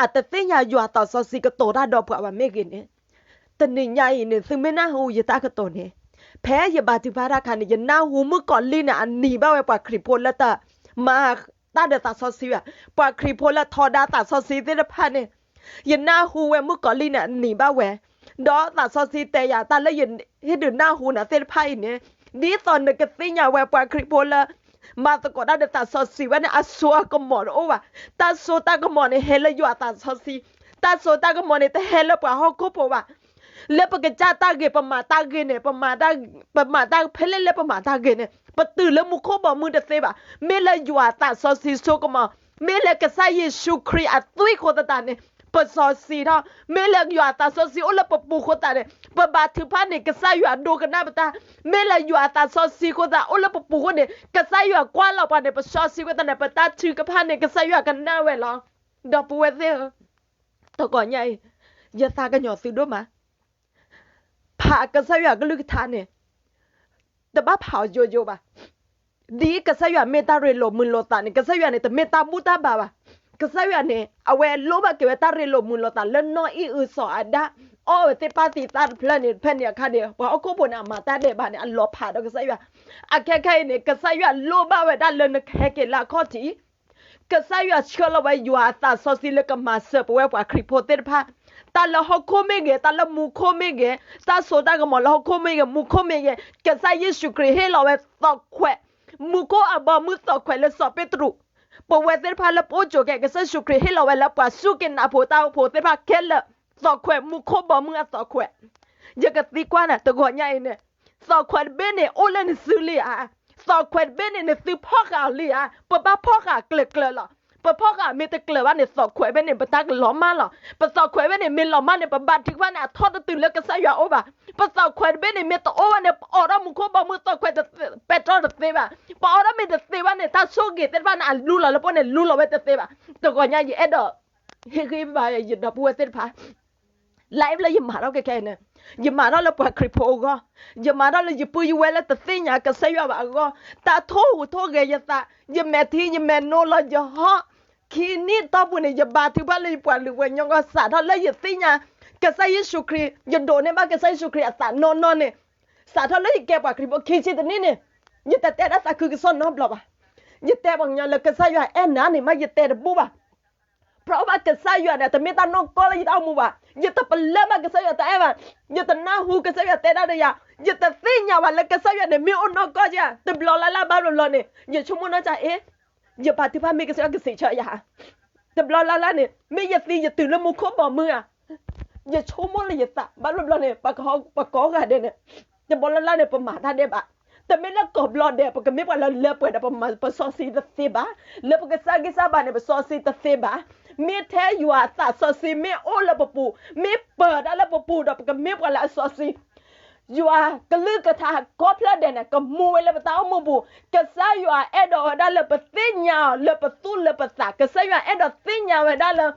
အတသ့ၣ်ညါယွၤသးစီဆှံကတိၤတၢ်ဒီးပှၤဘၣ်မ့ၢ်ဂ့ၤန့ၣ်, တနံၤညါအံၤန့ၣ် သုမ့ၢ်နၢ်ဟူယတၢ်ကတိၤန့ၣ်, ဖဲယဘါထုကဖၣ်တၢ်ခါန့ၣ် ယနၢ်ဟူမုၣ်ကီၤလံၢ်န့ၣ် အနံၤဘၣ်ဝဲပှၤခရံာ်ဖိလၢတမၤတၢ်ဒီးသးစီဆှံဘၣ်, ပှၤခရံာ်ဖိလၢထီဒါသးစီဆှံသ့ၣ်တဖၣ်န့ၣ် ယနၢ်ဟူဝဲမုၣ်ကီၤလံၢ်န့ၣ် အနံၤဘၣ်ဝဲ, ဒီးသးစီဆှံတဲယၤ တၢ်လၢယဟ့ၣ်ဒုးနၢ်ဟူနၤသ့ၣ်တဖၣ်အံၤန့ၣ်, ဒ်သိးနကသ့ၣ်ညါဝဲပှၤခရံာ်ဖိလၢ မၤသကိးတၢ်ဒီးသးစီဆှံဝဲန့ၣ် အစိအကမီၤတအိၣ်ဘၣ်, တၢ်စိတၢ်ကမီၤန့ၣ် ဟဲလၢယွၤသးစီဆှံ, တၢ်စိတၢ်ကမီၤန့ၣ် တဟဲလၢပှၤဟီၣ်ခိၣ်ဖိဘၣ် လၢပကစၢ်တၢ်ဂ့ၤ ပမၤတၢ်ဂ့ၤန့ၣ်, ပမၤတၢ်ဖဲလဲၣ်လၢပမၤတၢ်ဂ့ၤန့ၣ် ပတုၤလၢမူခိၣ်ဘီမုၢ်တသ့ဘၣ်. မ့ၢ်လၢယွၤအသးစီဆှံဆိကမိၣ်, မ့ၢ်လၢကစၢ်ယ့ၣ်ၡူးခရံာ်အသွံၣ်အဃိသတးန့ၣ် ပစီဆှံထီၣ်, မ့ၢ်လၢယွၤအသးစီဆှံအိၣ်လၢပပူၤအဃိသတးန့ၣ် ပဘါထုကဖၣ်န့ၣ် ကစၢ်ယွၤဒိကနၣ်ပတၢ်, မ့ၢ်လၢယွၤအသးစီဆှံအဃိသတး အိၣ်လၢပပူၤအဃိန့ၣ် ကစၢ်ယွၤကွၢ်လီၤပှၤန့ၣ် ပစီဆှံအဃိသတးန့ၣ် ပတၢ်ထုကဖၣ်န့ၣ် ကစၢ်ယွၤကနၣ်ဝဲလီၤ. ဒီပုၢ်ဝဲၢ်သ့ၣ်ဧၢ, တဂီၤညါအံၤ ယသးကညီၤသုဒိၣ်မး, ဖးကစၢ်ယွၤကလုၢ်ကထါန့ၣ် တဘၣ်ဖးအီၤယိယိဘၣ်. ဒ်ကစၢ်ယွၤမ့ၢ်တၢ်ရ့လိာ်မုာ်လိာ်သးန့ၣ် ကစၢ်ယွၤန့ၣ် တမ့ၢ်တၢ်ဘူၣ်တၢ်ဘါဘၣ်. ကစၢ်ယွၤန့ၣ် အဝဲလိၣ်ဘၣ်က့ၤဝဲတၢ်ရ့လိာ်မုာ်လိာ်သးလၢနီၢ်အံၣ်အုစီၤအၤဒၣ် အီၣ်ဝဲသ့ၣ်ပၢ်သံသၣ်တဖျၢၣ်န့ၣ် ဖဲန့ၣ်အခါန့ၣ် ပှၤဟီၣ်ခိၣ်ဖိန့ၣ် အမၤတၢ်ဒဲးဘးန့ၣ် အလီၤဖးဒီးကစၢ်ယွၤ. အခဲခဲအံၤန့ၣ် ကစၢ်ယွၤလိၣ်ဘၣ်ဝဲဒၣ်လၢနကဟဲက့ၤလၢအခီၣ်ထံး ကစၢ်ယွၤဆှၢလီၤဝဲယွၤအသးစီဆှံလၢကမၤစၢၤပဝဲပှၤခရံာ်ဖိသ့ၣ်တဖၣ်, တၢ်လၢဟီၣ်ခိၣ်မ့ၢ်ဂ့ၤ, တၢ်လၢမူခိၣ်မ့ၢ်ဂ့ၤ, တၢ်စိတၢ်ကမီၤလၢဟီၣ်ခိၣ်မ့ၢ်ဂ့ၤ, မူခိၣ်မ့ၢ်ဂ့ၤ, ကစၢ်ယ့ၣ်ၡူးခရံာ်ဟ့ၣ်လီၤဝဲသီၣ်ခွဲး, မူခိၣ်အဘီမုၢ်သီၣ်ခွဲးလၢစီၤပ့းတရူး, ပဝဲသ့ၣ်တဖၣ်လၢပအိၣ်ကၠိၤခဲ ကစၢ်ယ့ၣ်ၡူးခရံာ်ဟ့ၣ်လီၤဝဲလၢပှၤစူၢ်က့ၤနာ်ဖိတၢ်အိၣ်ဖှိၣ်သ့ၣ်တဖၣ်ခဲလၢာ်, သီၣ်ခွဲး မူခိၣ်ဘီမုၢ်အသီၣ်ခွဲး ယကသံကွၢ်နၤတဂီၤညါအံၤန့ၣ်, သီၣ်ခွဲးတဘ့ၣ်န့ၣ် အိၣ်လၢနစုလံဧါ, သီၣ်ခွဲးတဘ့ၣ်န့ၣ် နသုဖီၣ်ဃာ်အီၤလံဧါ, ပဘၣ်ဖီၣ်ဃာ်ကျၢၤကျၢၤလီၤ. ပဖီၣ်ဃာ်မ့ၢ်တကျၢၤဘၣ်န့ၣ် သီၣ်ခွဲးဘ့ၣ်န့ၣ် ပတၢ်ကလီၤမၢ်လီၤ. ပသီၣ်ခွဲးဘ့ၣ်န့ၣ် မ့ၢ်လီၤမၢ်န့ၣ် ပဘါထုကဖၣ်န့ၣ် အထီၣ်တတုၤလၢကစၢ်ယွၤအိၣ်ဘၣ်. ပသီၣ်ခွဲးတဘ့ၣ်န့ၣ် မ့ၢ်တအိၣ်ဘၣ်န့ၣ် ပအိးထီၣ်မူခိၣ်ဘီမုၢ်သီၣ်ခွဲးပဲတြီတသ့ဘၣ်. ပအိးထီၣ်မ့ၢ်တသ့ဘၣ်န့ၣ် တၢ်ဆိၣ်ဂ့ၤသ့ၣ်တဖၣ်န့ၣ် အလူလီၤလၢပအိၣ်န့ၣ် လူလီၤဝဲတသ့ဘၣ်. တဂီၤညါယအဲၣ်ဒိး ဟ့ၣ်ဂံၢ်ဘါယဒီပုၢ်ဝဲၢ်သ့ၣ်တဖၣ် live လၢယမၤထီၣ်ခဲခဲအံၤန့ၣ်, ယမၤထီၣ်လၢပှၤခရံာ်ဖိအဂီၢ်, ယမၤထီၣ်လၢယပုၢ်ယဝဲၢ်လၢတသ့ၣ်ညါကစၢ်ယွၤဘၣ်အဂီၢ်, တၢ်ထိၣ်ဟူးထိၣ်ဂဲၤယသး, ယမဲာ်ထံယမဲာ်နိလီၤယဟီၣ်, ခံနံၣ်တီၢ်ပူၤန့ၣ် ယဘါထုကဖၣ်လၢယပှၤလုၢ်ပှၤညီအဂီၢ် စးထီၣ်လၢယသ့ၣ်ညါ ကစၢ်ယ့ၣ်ၡူးခရံာ် ယဒိးန့ၢ်ဘၣ်ကစၢ်ယ့ၣ်ၡူးခရံာ်အသးနီၢ်နီၢ်န့ၣ်, စးထီၣ်လၢယကဲပှၤခရံာ်ဖိခံဆံတနံၣ်န့ၣ်, ယတတဲတၢ်သးခုကစီၣ်နီတဘျီဘၣ်. ယတဲပှၤကညီလၢကစၢ်ယွၤအဲၣ်နၤန့ၣ်မး ယတဲတဘူၣ်ဘၣ်. เพราะว่าကစၢ်ယွၤန့ၣ် တမ့ၢ်တၢ်နီၢ်ကီၢ်လၢယတၢ်အိၣ်မူဘၣ်. ယတပလၢၢ်ဘၣ်ကစၢ်ယွၤတၢ်အဲၣ်ဘၣ်. ယတနၢ်ဟူကစၢ်ယွၤတဲဒၣ်ဒီးယၤ. ယတသ့ၣ်ညါဘၣ်လၢကစၢ်ယွၤန့ၣ် မ့ၢ်အိၣ်နီၢ်ကီၢ်ဧါ. တဘျီလၢ်လၢ်ဘၣ်ဘျီဘျီန့ၣ် ယဆိကမိၣ်နီၢ်ကီၢ်ဧါ, ယဘါထုကဖၣ်မ့ၢ်ကစၢ်ယွၤကစံးဆၢယၤဧါ. တဘျီလၢ်လၢ်န့ၣ် မ့ၢ်ယသံယတုၤလၢမူခိၣ်ဘီမုၢ်ဧါ. ယဆိကမိၣ်လၢယသး ဘၣ်ဘျီဘျီန့ၣ် ပကိးဂၤဒဲးန့ၣ် တဘျီလၢ်လၢ်န့ၣ် ပမၤတၢ်ဒဲးဘး. တမ့ၢ်လၢကိးဘျီဒဲး ပကမ့ၢ်ပှၤလၢလၢပှဲၤဒီး ပမၤပစီဆှံတသ့ဘၣ်. လၢပကစၢ်ဂံၢ်စၢ်ဘါန့ၣ် ပစီဆှံတသ့ဘၣ်. မ့ၢ်ထဲယွၤအသးစီဆှံ မ့ၢ်အိၣ်လၢပပူၤ, မ့ၢ်ပၢၤတၢ်လၢပပူၤဒီး ပကမ့ၢ်ပှၤလၢအစီဆှံ ယွၤကလုၢ်ကထါကိးဖျၢၣ်ဒဲးန့ၣ် ကမူဝဲလၢပတၢ်အိၣ်မူပူၤ. ကစၢ်ယွၤအဲၣ်ဒိးဝဲဒၣ်လၢပသ့ၣ်ညါအီၤလၢပသူၣ်လၢပသး. ကစၢ်ယွၤအဲၣ်ဒိးသ့ၣ်ညါဝဲဒၣ်လၢ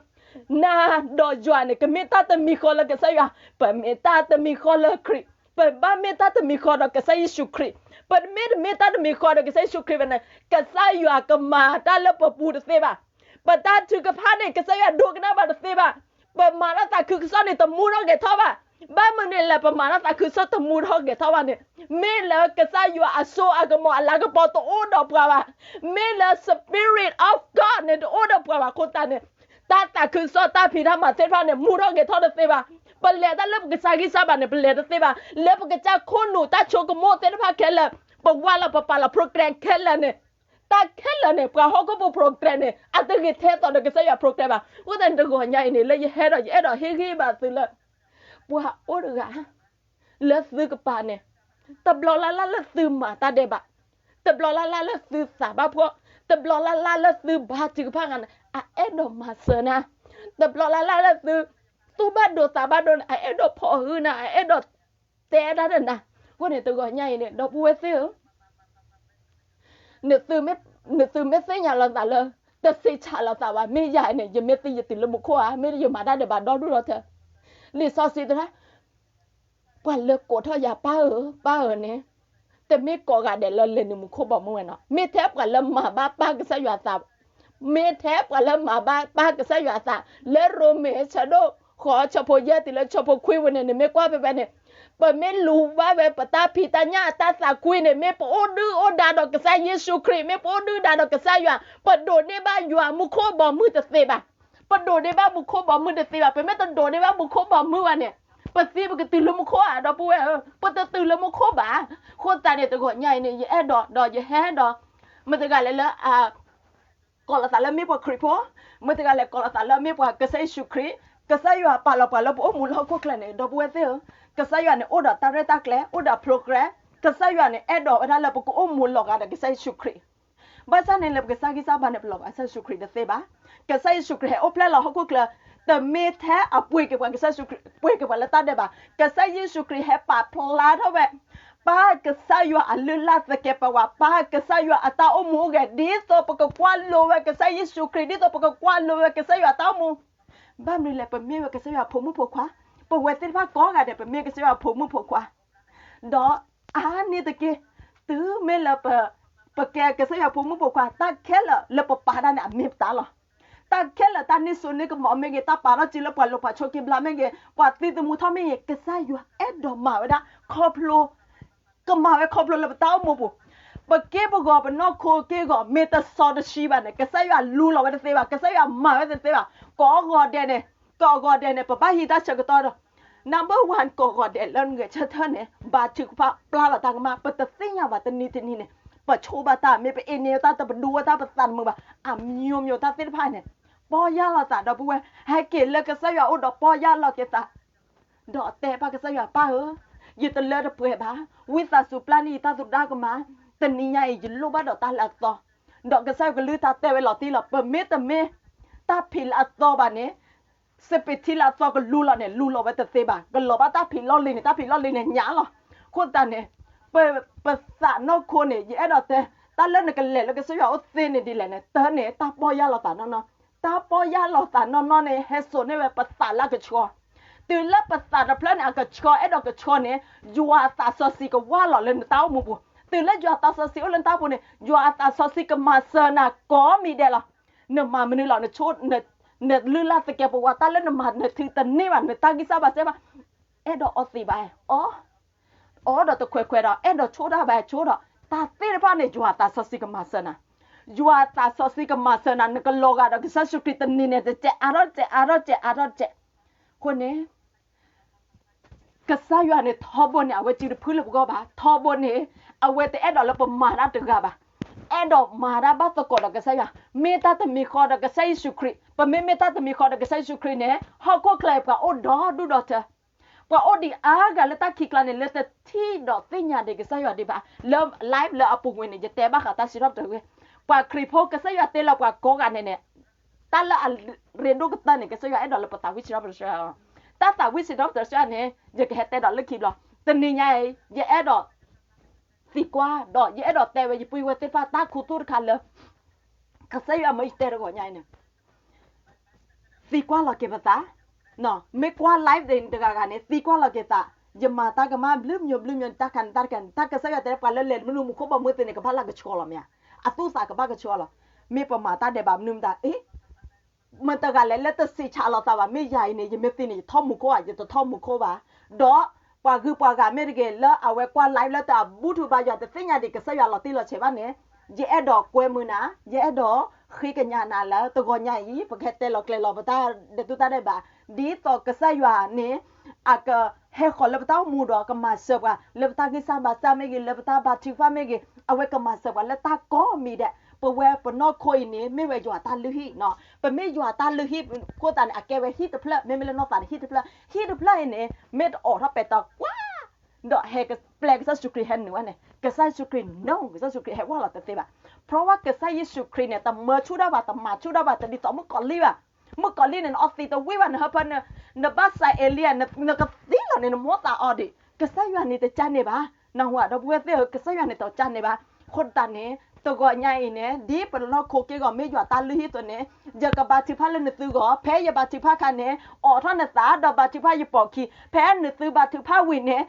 နၤဒီးယွၤန့ၣ် ကမ့ၢ်တၢ်တမံၤဃီလၢကစၢ်ယွၤ, ပမ့ၢ်တၢ်တမံၤဃီလၢခရံာ်, ပဘၣ်မ့ၢ်တၢ်တမံၤဃီဒီးကစၢ်ယ့ၣ်ၡူးခရံာ်, ပမ့ၢ်တမ့ၢ်တၢ်တမံၤဃီဒီးကစၢ်ယ့ၣ်ၡူးခရံာ်ဘၣ်န့ၣ် ကစၢ်ယွၤကမၤတၢ်လၢပပူၤတသ့ဘၣ်. ပတၢ်ထုကဖၣ်န့ၣ် ကစၢ်ယွၤဒိကနၣ်ဘၣ်တသ့ဘၣ်. ပမၤတၢ်သးခုကစီၣ်န့ၣ် တမူထီၣ်ဂဲၤထီၣ်ဘၣ်. ဘၣ်မနုၤလဲၣ် ပမၤတၢ်သးခုကစီၣ်တမူထီၣ်ဂဲၤထီၣ်ဘၣ်န့ၣ်, မ့ၢ်လၢကစၢ်ယွၤအစိအကမီၤအလၤကပီၤတအိၣ်ဒီးပှၤဘၣ်. မ့ၢ်လၢ Spirit of God န့ၣ် တအိၣ်ဒီးပှၤဘၣ်အဃိသတးန့ၣ်, တၢ်သးခုကစီၣ်တၢ်ဖံးတၢ်မၤသ့ၣ်တဖၣ်န့ၣ် မူထီၣ်ဂဲၤထီၣ်တသ့ဘၣ်. ပလဲၤတၢ်လၢပကစၢ်ဂံၢ်စၢ်ဘါန့ၣ် ပလဲၤတသ့ဘၣ်. လၢပကစၢ်ခိၣ်နူာ်တၢ်ဆိကမိၣ်သ့ၣ်တဖၣ်ခဲလၢာ်, ပဝါလီၤပပာ်လီၤ program ခဲလၢာ်န့ၣ်, တၢ်ခဲလၢာ်န့ၣ် ပှၤဟီၣ်ခိၣ်ဖိ program န့ၣ် အတဂ့ၤထဲသိးဒီးကစၢ်ယွၤ program ဘၣ်. အဃိသတးန့ၣ် တဂီၤညါအံၤန့ၣ် လၢယဟဲဒီး ယအဲၣ်ဒိးဟ့ၣ်ဂံၢ်ဘါသုလၢ ပှၤအိၣ်တဂၤ လၢသုကပၤန့ၣ်, တဘျီလၢ်လၢ်လၢသုမၤတၢ်ဒဲးဘး, တဘျီလၢ်လၢ်လၢသုသးဘၣ်ဖှီၣ်, တဘျီလၢ်လၢ်လၢသုဘါထုကဖၣ်ဂၤန့ၣ် အအဲၣ်ဒိးမၤစၢၤနၤ, တဘျီလၢ်လၢ်လၢသု သူၣ်ဘၣ်ဒိသးဘၣ်ဒိန့ၣ် အအဲၣ်ဒိးဖီၣ်ဟုနၤ, အအဲၣ်ဒိးတဲတၢ်ဒီးနၤ. အဃိန့ၣ် တဂီၤညါအံၤန့ၣ် ဒီပုၢ်ဝဲၢ်သ့ၣ်ဧၢ နသုမ့ၢ်သ့ၣ်ညါလီၤသးလၢ တစံးဆၢလီၤသးဘၣ်, မ့ၢ်ယၤန့ၣ် ယမ့ၢ်သံယတုၤလၢမူခိၣ်ဧါ, မ့ၢ်ယမၤတၢ်ဒဲးဘးဒီဒူၣ်ဒီထၢ. လံာ်စီဆှံသရၣ် ပှၤလၢကိးထီၣ်ယၤပၢ်ဧၢ, ပၢ်ဧၢန့ၣ်, တမ့ၢ်ကိးဂၤဒဲးလၢလဲၤနုာ်မူခိၣ်ဘီမုၢ်ဝဲနီၤ, မ့ၢ်ထဲပှၤလၢမၤဘၣ်ပၢ်ကစၢ်ယွၤအသး, မ့ၢ်ထဲပှၤလၢမၤဘၣ်ပၢ်ကစၢ်ယွၤအသး, လၢရိမ့ၤဆၢဒိၣ်ဃိးဆၢဖိယဲၢ်တုၤလၢဆၢဖိခွံဝဲန့ၣ် နမ့ၢ်ကွၢ်ဖဲဖဲန့ၣ် ပမ့ၢ်လူၤဘၣ်ဝဲပတၢ်ဖံးတၢ်ညၣ်အတၢ်သးကွံန့ၣ် မ့ၢ်ပအိၣ်ဒုၣ်အိၣ်ဒါဒီးကစၢ်ယ့ၣ်ၡူးခရံာ်, မ့ၢ်ပအိၣ်ဒုၣ်ဒါဒီးကစၢ်ယွၤ, ပဒိးန့ၢ်ဘၣ်ယွၤမူခိၣ်ဘီမုၢ်တသ့ဘၣ်. ပဒိးန့ၢ်ဘၣ်မူခိၣ်ဘီမုၢ်တသ့ဘၣ်. ပမ့ၢ်တဒိးန့ၢ်ဘၣ်မူခိၣ်ဘီမုၢ်ဘၣ်န့ၣ်, ပသံပကတုၤလၢမူခိၣ်ဧါ, ဒီပုၢ်ဝဲၢ်ဧၢ, ပတတုၤလၢမူခိၣ်ဘၣ်. အဃိသတးန့ၣ် တဂီၤညါအံၤန့ၣ် ယအဲၣ်ဒိး ဒီးယဟဲဒီး မတၤတဂၤလဲၣ်လၢ ကိးလီၤသးလၢမ့ၢ်ပှၤခရံာ်ဖိ, မတၤတဂၤလဲၣ်ကိးလီၤသးလၢမ့ၢ်ပှၤကစၢ်ယ့ၣ်ၡူးခရံာ်, ကစၢ်ယွၤပာ်လီၤပှၤလၢပအိၣ်မူလၢဟီၣ်ခိၣ်ချၢန့ၣ် ဒီပုၢ်ဝဲၢ်သ့ၣ်ဧၢ, ကစၢ်ယွၤန့ၣ်အိၣ်ဒီးတၢ်ရဲၣ်တၢ်ကျဲၤ, အိၣ်ဒီး program, ကစၢ်ယွၤန့ၣ်အဲၣ်ဒိးဝဲဒၣ်လၢပကအိၣ်မူလီၤဂာ်ဒီးကစၢ်ယ့ၣ်ၡူးခရံာ်. ဘၣ်ဆၣ်န့ၣ်လၢပကစၢ်ဂံၢ်စၢ်ဘါန့ၣ် ပလီၤဂာ်ကစၢ်ယ့ၣ်ၡူးခရံာ်တသ့ဘၣ်. ကစၢ်ယ့ၣ်ၡူးခရံာ်ဟဲအိၣ်ဖျဲၣ်လီၤဟီၣ်ခိၣ်ချၢ, တမ့ၢ်ထဲအပှ့ၤက့ၤပှၤကစၢ်ယ့ၣ်ၡူးခရံာ် ပှ့ၤက့ၤပှၤလၢတၢ်ဒဲးဘး, ကစၢ်ယ့ၣ်ၡူးခရံာ်ဟဲပာ်ဖျါထီၣ်ဝဲ ပၢ်ကစၢ်ယွၤအလုၢ်အလၢ်သကဲးပဝး, ပၢ်ကစၢ်ယွၤအတၢ်အိၣ်မူအိၣ်ဂဲၤ ဒ်သိးပကကွၢ်လိဝဲကစၢ်ယ့ၣ်ၡူးခရံာ်, ဒ်သိးပကကွၢ်လိဝဲကစၢ်ယွၤအတၢ်အိၣ်မူ. ဘၣ်မနုၤလဲၣ်, ပမ့ၢ်ဝဲကစၢ်ယွၤဖိမုၣ်ဖိခွါ, ပဝဲသ့ၣ်တဖၣ်ကိးဂၤဒဲး ပမ့ၢ်ကစၢ်ယွၤဖိမုၣ်ဖိခွါ ဒီးအါန့ၢ်တက့ၢ်, တုၤမ့ၢ်လၢပ ပကဲကစၢ်ယွၤဖိမုၣ်ဖိခွါ, တၢ်ခဲလၢာ်လၢပပာ်တၢ်န့ၣ် အမ့ၢ်ပတၢ်လီၤ. တၢ်ခဲလၢာ် တၢ်န့ၢ်စိန့ၢ်ကမီၤမ့ၢ်ဂ့ၤ, တၢ်ပာ်ထီၣ်စုလၢပှၤလိၤပှၤဆိးက့ဘျါမ့ၢ်ဂ့ၤ, ပှၤသံသမူထီၣ်မ့ၢ်ဂ့ၤ, ကစၢ်ယွၤအဲၣ်ဒိးမၤဝဲဒၣ် ခီဖျိ ကမၤဝဲခီဖျိလၢပတၢ်အိၣ်မူပူၤ, ပက့ၢ်ပဂီၤ ပနီၢ်ခိက့ၢ်ဂီၤ မ့ၢ်တစီတဆှံဘၣ်န့ၣ် ကစၢ်ယွၤလူလီၤဝဲတသ့ဘၣ်, ကစၢ်ယွၤမၤဝဲတသ့ဘၣ်. ကိးဂီၤဒဲးန့ၣ်, ကိးဂီၤဒဲးန့ၣ် ပဘၣ်ဟံးတၢ်ဆၢကတီၢ်ဒီး number one ကိးဂီၤဒဲးလၢနဂဲၤဆၢထၢၣ်န့ၣ် ဘါထုကဖၣ်ပျၢ်လီၤတၢ်ကမၣ်, ပတသ့ၣ်ညါဘၣ်တနံၤတနံၤန့ၣ် ပဆိဘၣ်တၢ် မ့ၢ်ပအ့န့ၢ်တၢ် တပဒူဝဲတၢ် ပသးတမုာ်ဘၣ်, အမျိုးမျိုး တၢ်သ့ၣ်တဖၣ်န့ၣ် ပီၢ်ယၢ်လီၤသး ဒီပုၢ်ဝဲၢ်, ဟဲက့ၤလၢကစၢ်ယွၤအိၣ်ဒီးပီၢ်ယၢ်လီၤက့ၤသး ဒီးတဲဘၣ်ကစၢ်ယွၤ ပၢ်ဧၢ, ယတလၢတပှဲၤဘၣ်, ဝံသးစူၤပျၢ်န့ၢ်ယတၢ်သူၣ်တၢ်ကမၣ်, တနံၤညါအံၤ ယလိၣ်ဘၣ်ဒီးတၢ်လၢအသီ, ဒီးကစၢ်ယွၤကလုၢ်တၢ်တဲဝဲလီၤတံၢ်လီၤ, ပမ့ၢ်တမ့ၢ်တၢ်ဖံးလၢအသီဘၣ်န့ၣ်, စပံးထံလၢအသီကလူလီၤန့ၣ် လူလီၤဝဲတသ့ဘၣ်, ကလီၤဘၣ်တၢ်ဖံးလီၢ်လံၤန့ၣ် တၢ်ဖံးလီၢ်လံၤန့ၣ်ညါလီၤ. အဃိသတးန့ၣ် ပ ပသးနီၢ်ခိန့ၣ် ယအဲၣ်ဒိးတဲ, တၢ်လၢနကလဲၤလၢကစၢ်ယွၤအိၣ်သ့န့ၣ်ဒ်လဲၣ်န့ၣ် တၢ်န့ၣ် တၢ်ပီၢ်ယၢ်လီၤသးနီၢ်နီၢ်, တၢ်ပီၢ်ယၢ်လီၤသးနီၢ်နီၢ်န့ၣ် ဟဲစိာ်န့ၢ်ဝဲပသးလၢအကဆှီ, တုၤလၢပသးတဖျၢၣ်န့ၣ် အကဆှီ အဲၣ်ဒိးကဆှီန့ၣ် ယွၤအသးစီဆှံကဝၢ်လီၤလၢနတၢ်အိၣ်မူပူၤ, တုၤလၢယွၤအသးစီဆှံအိၣ်လၢနတၢ်အိၣ်မူပူၤန့ၣ် ယွၤအသးစီဆှံကမၤစၢၤနၤကိးမံၤဒဲးလီၤ. နမၤမနုၤလီၤ, နဆိ, န, နလုၢ်လၢ်သကဲးပဝးတၢ်လၢနမၤ နထုးတန့ၢ်ဘၣ်, နတၢ်ဂံၢ်စၢ်ဘါစၢ်ဘၣ်, အဲၣ်ဒိးအီသံးဘၣ်, အီ, အီဒီးတခွဲးခွဲးဒီး အဲၣ်ဒိးဆိတၢ်ဘၣ်ဆိဒီး တၢ်သ့ၣ်တဖၣ်န့ၣ် ယွၤအသးစီဆှံကမၤစၢၤနၤ, ယွၤအသးစီဆှံကမၤစၢၤနၤ, နကလီၤဂာ်ဒီးကစၢ်ယ့ၣ်ၡူးခရံာ်တနံၤန့ၣ် တစဲးအါထီၣ်တစဲးအါထီၣ်တစဲးအါထီၣ်တစဲး, အဃိန့ၣ် ကစၢ်ယွၤန့ၣ်ထီဘိန့ၣ် အဝဲစုတဖုလၢပဂီၢ်ဘၣ်, ထီဘိန့ၣ် အဝဲတအဲၣ်ဒိးလၢပမၤတၢ်တဂၤဘၣ်, အဲၣ်ဒိးမၤတၢ်ဘၣ်သကိးဒီးကစၢ်ယွၤ, မ့ၢ်တၢ်တမံၤဃီဒီးကစၢ်ယ့ၣ်ၡူးခရံာ်, ပမ့မ့ၢ်တၢ်တမံၤဃီဒီးကစၢ်ယ့ၣ်ၡူးခရံာ်န့ၣ် ဟီၣ်ခိၣ်ချၢအံၤပှၤအိၣ်ဒီဒူၣ်ဒီထၢ ပှၤအိၣ်ဒံးအါဂၤလၢတၢ်ခံးကျါန့ၣ် လၢတထံၣ်ဒီးသ့ၣ်ညါဒံးကစၢ်ယွၤဒံးဘၣ်, လၢ live လၢအပူၤကွံာ်န့ၣ် ယတဲဘၣ်ဃးတၢ်စံးထီၣ်ပတြၢၤဝဲ, ပှၤခရံာ်ဖိကစၢ်ယွၤတဲလီၤပှၤကိးဂၤန့ၣ်န့ၣ် တၢ်လၢအရ့ဒိၣ်ကတၢၢ်န့ၣ် ကစၢ်ယွၤအဲၣ်ဒိးလၢပသးဝံၣ်စံးထီၣ်ပတြၢၤ, တၢ်သးဝံၣ်စံးထီၣ်ပတြၢၤစ့ၢ်န့ၣ် ယကဟဲတဲဒီးလၢခံဘျီ, တနံၤညါအံၤ ယအဲၣ်ဒိးသံကွၢ် ဒီးယအဲၣ်ဒိးတဲဝဲ ယပုၢ်ယဝဲၢ်သ့ၣ်တဖၣ်တၢ်ခူသူၣ်တခါလၢ ကစၢ်ယွၤမၢယတဲတဂီၤညါအံၤန့ၣ် သံကွၢ်လီၤက့ၤပသး, မ့ၢ်ကွၢ် live ဒံးတဂၤဂၤန့ၣ် သံကွၢ်လီၤက့ၤသး, ယမၤတၢ်ကမၣ်ဘျုးမံၤဘျုးမံၤ တၢ်ခါန့ၣ်တၢ်တခါန့ၣ် တၢ်ကစၢ်ယွၤတဲပှၤလၢလဲၤမနုၤမူခိၣ်ဘီမုၢ်သ့ၣ်န့ၣ် ကဘၣ်လၢကဆှီလီၤမ့ၢ်ဧါ, အသူၣ်သးကဘၣ်ကဆှီလီၤ, မ့ၢ်ပမၤတၢ်ဒဲးဘးမနုၤမတၤ အ့ မတဂၤလဲၣ်လၢတစံးဆၢလီၤသးဘၣ်, မ့ၢ်ယၤအံၤန့ၣ် ယမ့ၢ်သံန့ၣ် ယထီၣ်မူခိၣ်ဧါ, ယတထီၣ်မူခိၣ်ဘၣ်, ဒီးပှၤဂုၤပှၤဂၤမ့ၢ်တဂ့ၤ လၢအဝဲကွၢ် live လၢတၢ်အဘူၣ်ထူဘါယွၤ တသ့ၣ်ညါဒံးကစၢ်ယွၤလီၤတံၢ်လီၤဆဲးဘၣ်န့ၣ်, ယအဲၣ်ဒိးကွဲမုာ်နၤ, ယအဲၣ်ဒိးဃ့ကညးနၤလၢတဂီၤညါအံၤ ပကဟဲတဲလီၤကျဲၤလီၤပတၢ်ဒဲးတူၢ်တၢ်ဒဲးဘး, ဒ်သိးကစၢ်ယွၤန့ၣ် အကဟဲဃီၤလၢပတၢ်အိၣ်မူဒီး ကမၤစၢၤပှၤ လၢပတၢ်ဂံၢ်စၢ်ဘါစၢ်မ့ၢ်ဂ့ၤ, လၢပတၢ်ဘါထုကဖၣ်မ့ၢ်ဂ့ၤ, အဝဲကမၤစၢၤပှၤလၢတၢ်ကိးမံၤဒဲး, ပဝဲပနီၢ်ခိအံၤန့ၣ် မ့ၢ်ဝဲယွၤတၢ်လုၢ်ဟံၣ်, ပမ့ၢ်ယွၤတၢ်လုၢ်ဟံၣ်အဃိသတးန့ၣ် အကဲဝဲဟံၣ်တဖျၢၣ်, မ့မ့ၢ်လၢနီၢ်သးန့ၣ် ဟံၣ်တဖျၢၣ်, ဟံၣ်တဖျၢၣ်အံၤန့ၣ် မ့ၢ်တအိးထီၣ်ပဲတၢ်ကွၢ် ဒီးဟဲကပျဲကစၢ်ယ့ၣ်ၡူးခရံာ်ဟဲနုာ်ဝဲန့ၣ် ကစၢ်ယ့ၣ်ၡူးခရံာ် no ကစၢ်ယ့ၣ်ၡူးခရံာ်ဟဲဝဲလီၤတသ့ဘၣ်. เพราะว่าကစၢ်ယ့ၣ်ၡူးခရံာ်န့ၣ် တမၤဆူၣ်တၢ်ဘၣ်, တမၤဆူၣ်တၢ်ဘၣ်, တဒ်သိးမုၣ်ကီၤလံၢ်ဘၣ်. မုၣ်ကီၤလံၢ်န့ၣ် နအီသံးတဝံၣ်ဘၣ်, နဟၢဖၢ, နဘၣ်စးအ့လံယၤ, နကသံလီၤန့ၣ် နမိၢ်သးအီၤဒံး. ကစၢ်ယွၤန့ၣ်တကးန့ၣ်ဘၣ်, နၢ်ဟူဧါ ဒီပုၢ်ဝဲၢ်သ့ၣ်ဧၢ, ကစၢ်ယွၤန့ၣ်တကးန့ၣ်ဘၣ်. အဃိသတးန့ၣ် တဂီၤညါအံၤန့ၣ် ဒ်ပနီၢ်ခိက့ၢ်ဂီၤ မ့ၢ်ယွၤတၢ်လုၢ်ဟံၣ်အသိးန့ၣ် ယကဘါထုကဖၣ်လၢနသုဂီၢ်, ဖဲယဘါထုကဖၣ်အခါန့ၣ် အိးထီၣ်နသး ဒီးဘါထုကဖၣ်ယပိာ်ခံ, ဖဲနသုဘါထုကဖၣ်ဝံၤန့ၣ်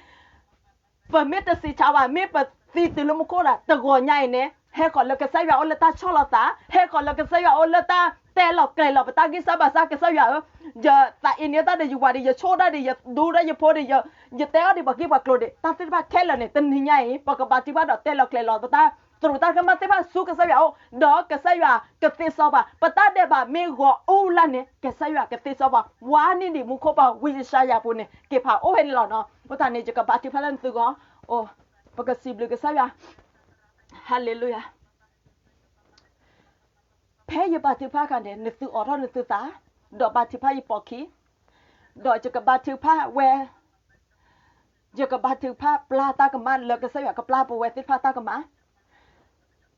ပမ့ၢ်တစံးဆၢဘၣ်, မ့ၢ်ပသံတုၤလၢမူခိၣ်ဒီး တဂီၤညါအံၤန့ၣ် ဟဲဃီၤလၢကစၢ်ယွၤအိၣ်လၢတၢ်ဆီၣ်လီၤသး, ဟဲဃီၤလၢကစၢ်ယွၤအိၣ်လၢတၢ်တဲလီၤကျဲၤလီၤ ပတၢ်ဂံၢ်စၢ်ဘါစၢ် ကစၢ်ယွၤဧၢ, ယသးအ့န့ၢ်တၢ်ဒီး ယဝၤဒီး ယဆိၣ်တၢ်ဒီး ယဒူတၢ်ယဖိဒီး ယတဲအီၤဒီးပှၤဂ့ၢ်ပှၤကျိၤဒီး တၢ်သ့ၣ်တဖၣ်ခဲလၢာ်န့ၣ် တနံၤညါအံၤ ပကဘါထုကဖၣ်ဒီးတဲလီၤကျဲၤလီၤ ပတၢ်သရူးတၢ်ကမၣ်သ့ၣ်တဖၣ်ဆူကစၢ်ယွၤအအိၣ်, ဒီးကစၢ်ယွၤကသ့စီပှၤ, ပတၢ်ဒဲးဘးမ့ၢ်ဂီၤအူလၢ်န့ၣ် ကစၢ်ယွၤကသ့စီပှၤ, ဝါန့ၢ်ဒံးမူခိၣ်ဘီဝံယၡါယၤပူၤန့ၣ် က့ၤဖးအိၣ်ဝဲန့ၣ်လီၤနီၤ. အဃိသတးန့ၣ် ယကဘါထုကဖၣ်လၢနသုဂီၢ်, အိ, ပကစံးဘျုးကစၢ်ယွၤ, ဟါလ့လူယၤ. ဖဲယဘါထုကဖၣ်အခါန့ၣ် နသုအိးထီၣ်နသုသး, ဒီးဘါထုကဖၣ်ယပိာ်ခံ, ဒီးယကဘါထုကဖၣ်ဝဲ, ယကဘါထုကဖၣ်ပျၢ်တၢ်ကမၣ်လၢကစၢ်ယွၤကပျၢ်ပဝဲသ့ၣ်တဖၣ်တၢ်ကမၣ်.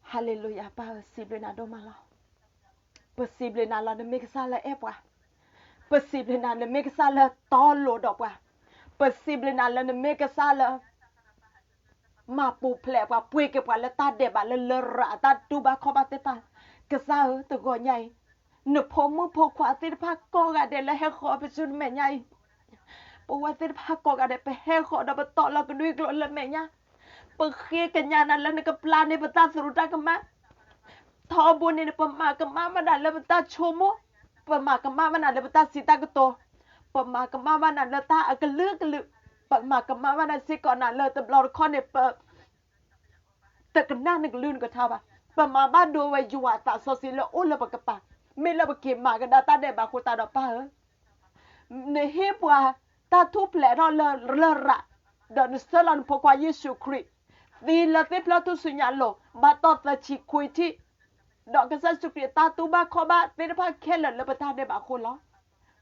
ဟါလ့လူယၤ ပၢ်ဧၢ စံးဘျုးနၤဒိၣ်မးလီၤ. ပစံးဘျုးနၤလီၤ နမ့ၢ်ကစၢ်လၢအဲၣ်ပှၤ, ပစံးဘျုးနၤ နမ့ၢ်ကစၢ်လၢတီလိၤဒီးပှၤ, ပစံးဘျုးနၤလၢနမ့ၢ်ကစၢ်လၢ မၤပူၤဖျဲးပှၤ ပှ့ၤက့ၤပှၤလၢတၢ်ဒဲးဘးလၢလရာ်အတၢ်တူၢ်ဘၣ်ခီၣ်ဘၣ်သ့ၣ်တဖၣ်, ကစၢ်ဧၢ တဂီၤညါအံၤ နဖိမုၣ်ဖိခွါသ့ၣ်တဖၣ်ကိးဂၤဒဲးလၢဟဲဃီၤပဆူနမဲာ်ညါအံၤ, ပဝဲသ့ၣ်တဖၣ်ကိးဂၤဒဲး ပဟဲဃီၤဒီးပတီၢ်လီၤကဒွံကျိာ်လၢမဲာ်ညါ, ပဃ့ကညးနၤလၢနကပျၢ်န့ၢ်ပတၢ်သရူးတၢ်ကမၣ်, ထီဘိန့ၣ် ပမၤကမၣ်ဘၣ်နၤလၢပတၢ်ဆိကမိၣ်, ပမၤကမၣ်ဘၣ်နၤလၢပတၢ်စံးတၢ်ကတိၤ, ပမၤကမၣ်ဘၣ်နၤလၢတၢ်အကလုာ်ကလုာ်, ပမၤကမၣ်ဘၣ်နၤစ့ၢ်ကီးနၤလၢတဘျီတခီၣ်န့ၣ် ပ တကနၣ်နကလုၢ်နကထါဘၣ်. ပမၤဘၣ်ဒိဝဲယွၤအသးစီဆှံလၢအိၣ်လၢပကပၤ, မ့ၢ်လၢပက့ၤမၤကဒါတၢ်ဒဲးဘးအဃိသတးဒီးပၢ်ဧၢ, နဟ့ၣ်ပှၤတၢ်ထူၣ်ဖျဲးထီၣ်လၢလရာ်, ဒီးနဆှၢလီၤနဖိခွါယ့ၣ်ၡူးခရံာ်, သံလၢသ့ၣ်ဖျၢၣ်ထူၣ်စုညါအလိၤ, ဘၣ်တီၢ်သၢဆံခွံထံၣ်, ဒီးကစၢ်ယ့ၣ်ၡူးခရံာ်အတၢ်တူၢ်ဘၣ်ခီၣ်ဘၣ်သ့ၣ်တဖၣ်ခဲလၢာ်လၢပတၢ်ဒဲးဘးအဃိလီၤ.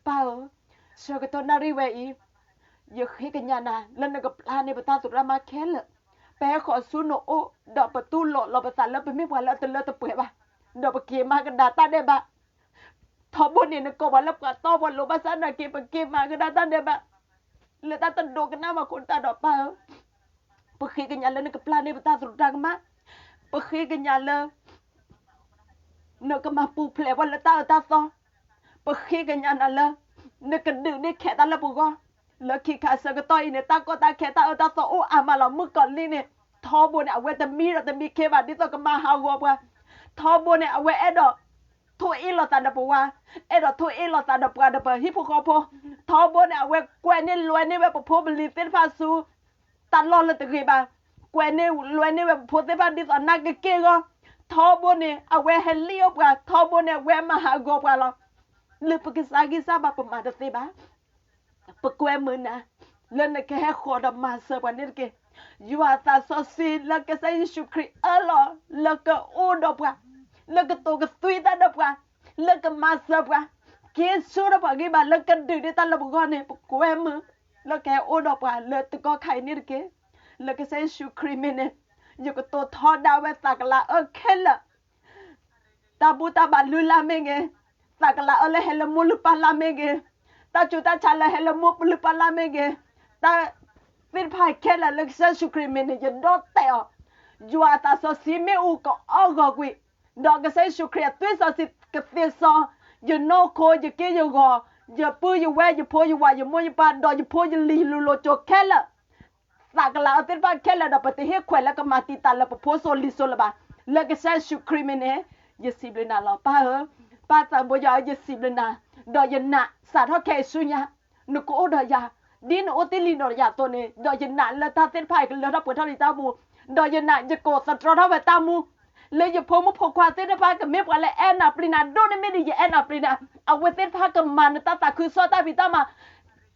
ပၢ်ဧၢ, ဆၢကတီၢ်နၣ်ရံၣ်ဝဲအံၤ, ယဃ့ကညးနၤလၢနကပျၢ်န့ၢ်ပတၢ်သရူးတၢ်ကမၣ်ခဲလၢာ်, ပဟဲဃီၤဆူနအိၣ်, ဒီးပတူၢ်လိာ်လီၤပသးလၢပမ့ၢ်ပှၤလၢအတလၢတပှဲၤဘၣ်, ဒီးပက့ၤမၤကဒါတၢ်ဒဲးဘး ထီဘိန့ၣ် နကိးပှၤလၢပှၤတီပှၤလိၤဘၣ်ဆၣ်သနာ်က့ ပက့ၤမၤကဒါတၢ်ဒဲးဘး လၢတၢ်တဒိကနၣ်ဘၣ်အဃိသတးဒီးပၢ်ဧၢ, ပဃ့ကညးလၢနကပျၢ်န့ၢ်ပတၢ်သရူးတၢ်ကမၣ်, ပဃ့ကညးလၢ နကမၤပူၤဖျဲးပှၤလၢတၢ်အၢတၢ်သီ, ပဃ့ကညးနၤလၢ နကဒုးန့ၢ်ခဲတၢ်လၢပဂီၢ်, လၢခံခါဆၢကတီၢ်အံၤန့ၣ် တၢ်ကီတၢ်ခဲတၢ်အၢတၢ်သီအိၣ်အါမးလီၤ. မုၣ်ကီၤလံၢ်န့ၣ် ထီဘိန့ၣ် အဝဲတမံဒီးတမံခ့ဘၣ် ဒ်သိးကမၤဟးဂီၤပှၤ, ထီဘိန့ၣ် အဝဲအဲၣ်ဒိး ထိၣ်အ့ၣ်လိာ်သးဒီးပဝၤ, အဲၣ်ဒိးထိၣ်အ့ၣ်လိာ်သးဒီးပှၤဒီးပဟံၣ်ဖိဃီဖိ, ထီဘိန့ၣ် အဝဲကွဲးန့ၢ်လွဲန့ၢ်ဝဲပဖိပလံၤသ့ၣ်တဖၣ်ဆူ တၢ်လီၢ်လၢတဂ့ၤဘၣ်, ကွဲးန့ၢ်လွဲန့ၢ်ဝဲပဖိသ့ၣ်တဖၣ်ဒ်သိးနၢ်ကက့ၢ်အဂီၢ်, ထီဘိန့ၣ် အဝဲဟဲလံၣ်အိၣ်ပှၤ, ထီဘိန့ၣ် အဝဲမၤဟးဂီၤပှၤလီၤ. လၢပကစၢ်ဂံၢ်စၢ်ဘါပမၤတသ့ဘၣ် ပကွဲမုာ်နၤ လၢနကဟဲဃီၤဒီးမၤစၢၤပှၤန့ၣ်တက့ၢ်. ယွၤအသးစီဆှံလၢကစၢ်ယ့ၣ်ၡူးခရံာ်အၢၣ်လီၤ လၢကအိၣ်ဒီးပှၤ, လၢကတိၤကသွံတၢ်ဒီးပှၤ, လၢကမၤစၢၤပှၤ, က့ၤဆူဒီးပှၤဂံၢ်ဘါလၢကဒုးန့ၢ်တၢ်လၢပဂီၢ်န့ၣ် ပကွဲမုာ် လၢကဟဲအိၣ်ဒီးပှၤလၢတကီၢ်ခါအံၤန့ၣ်တက့ၢ်. လၢကစၢ်ယ့ၣ်ၡူးခရံာ်မံၤန့ၣ် ယကတိၤထီဒါဝဲသးကလၤအၢခဲလၢာ် တၢ်ဘူၣ်တၢ်ဘါလုၢ်လၢ်မ့ၢ်ဂ့ၤ, သးကလၤအၢလၢဟဲလၢမိၢ်လုၢ်ပၢ်လၢ်မ့ၢ်ဂ့ၤ, တၢ်ဆူးတၢ်ဆါလၢဟဲလၢမိၢ်လုၢ်ပၢ်လၢ်မ့ၢ်ဂ့ၤ, တၢ်သ့ၣ်တဖၣ်ခဲလၢာ်လၢကစၢ်ယ့ၣ်ၡူးခရံာ်မံၤန့ၣ် ယဒီၣ်တဲာ်အီၤ, ယွၤအသးစီဆှံမ့ၣ်အူကအီၣ်ဂီၤကွံာ်, ဒီးကစၢ်ယ့ၣ်ၡူးခရံာ်အသွံၣ်စီဆှံကသ့စီ ယနီၢ်ခိ ယက့ၢ်ယဂီၤ, ယပုၢ်ယဝဲၢ် ယဖိယဝၤ ယမိၢ်ယပၢ် ဒီးယဖိယလံၤယလူၤလိၤစိၤခဲလၢာ် သးကလၤအၢသ့ၣ်တဖၣ်ခဲလၢာ်ဒီး ပတဟ့ၣ်ခွဲးလၢကမၤတံာ်တာ်လၢပဖိစိၤလံၤစိၤလၢၤဘၣ်. လၢကစၢ်ယ့ၣ်ၡူးခရံာ်မံၤန့ၣ် ယစံးဘျုးနၤလီၤ. ပၢ်ဧၢ, ပၢ်သးဘိယွၤဧၢ, ယစံးဘျုးနၤ, ဒီးယနာ်စးထီၣ်ခဲအံၤဆူညါ နကအိၣ်ဒီးယၤ, ဒ်နအိၣ်တ့ၢ်လံနီၢ်ဒီးယၤအသိးန့ၣ်, ဒီးယနာ်လၢတၢ်သ့ၣ်တဖၣ်အံၤကလၢထီၣ်ပှဲၤထီၣ်လံတၢ်မူ, ဒီးယနာ်ယကိးသတြီထီၣ်ဝဲတၢ်မူ လၢယဖိမုၣ်ဖိခွါသ့ၣ်တဖၣ်ကမ့ၢ်ပှၤလၢအဲၣ်နၤပျံၤနၤဒိၣ်န့ၢ်မ့ၢ်ဒီး ယအဲၣ်နၤပျံၤနၤ, အဝဲသ့ၣ်တဖၣ်ကမၤနတၢ်သးခုကစီၣ်တၢ်ဖံးတၢ်မၤ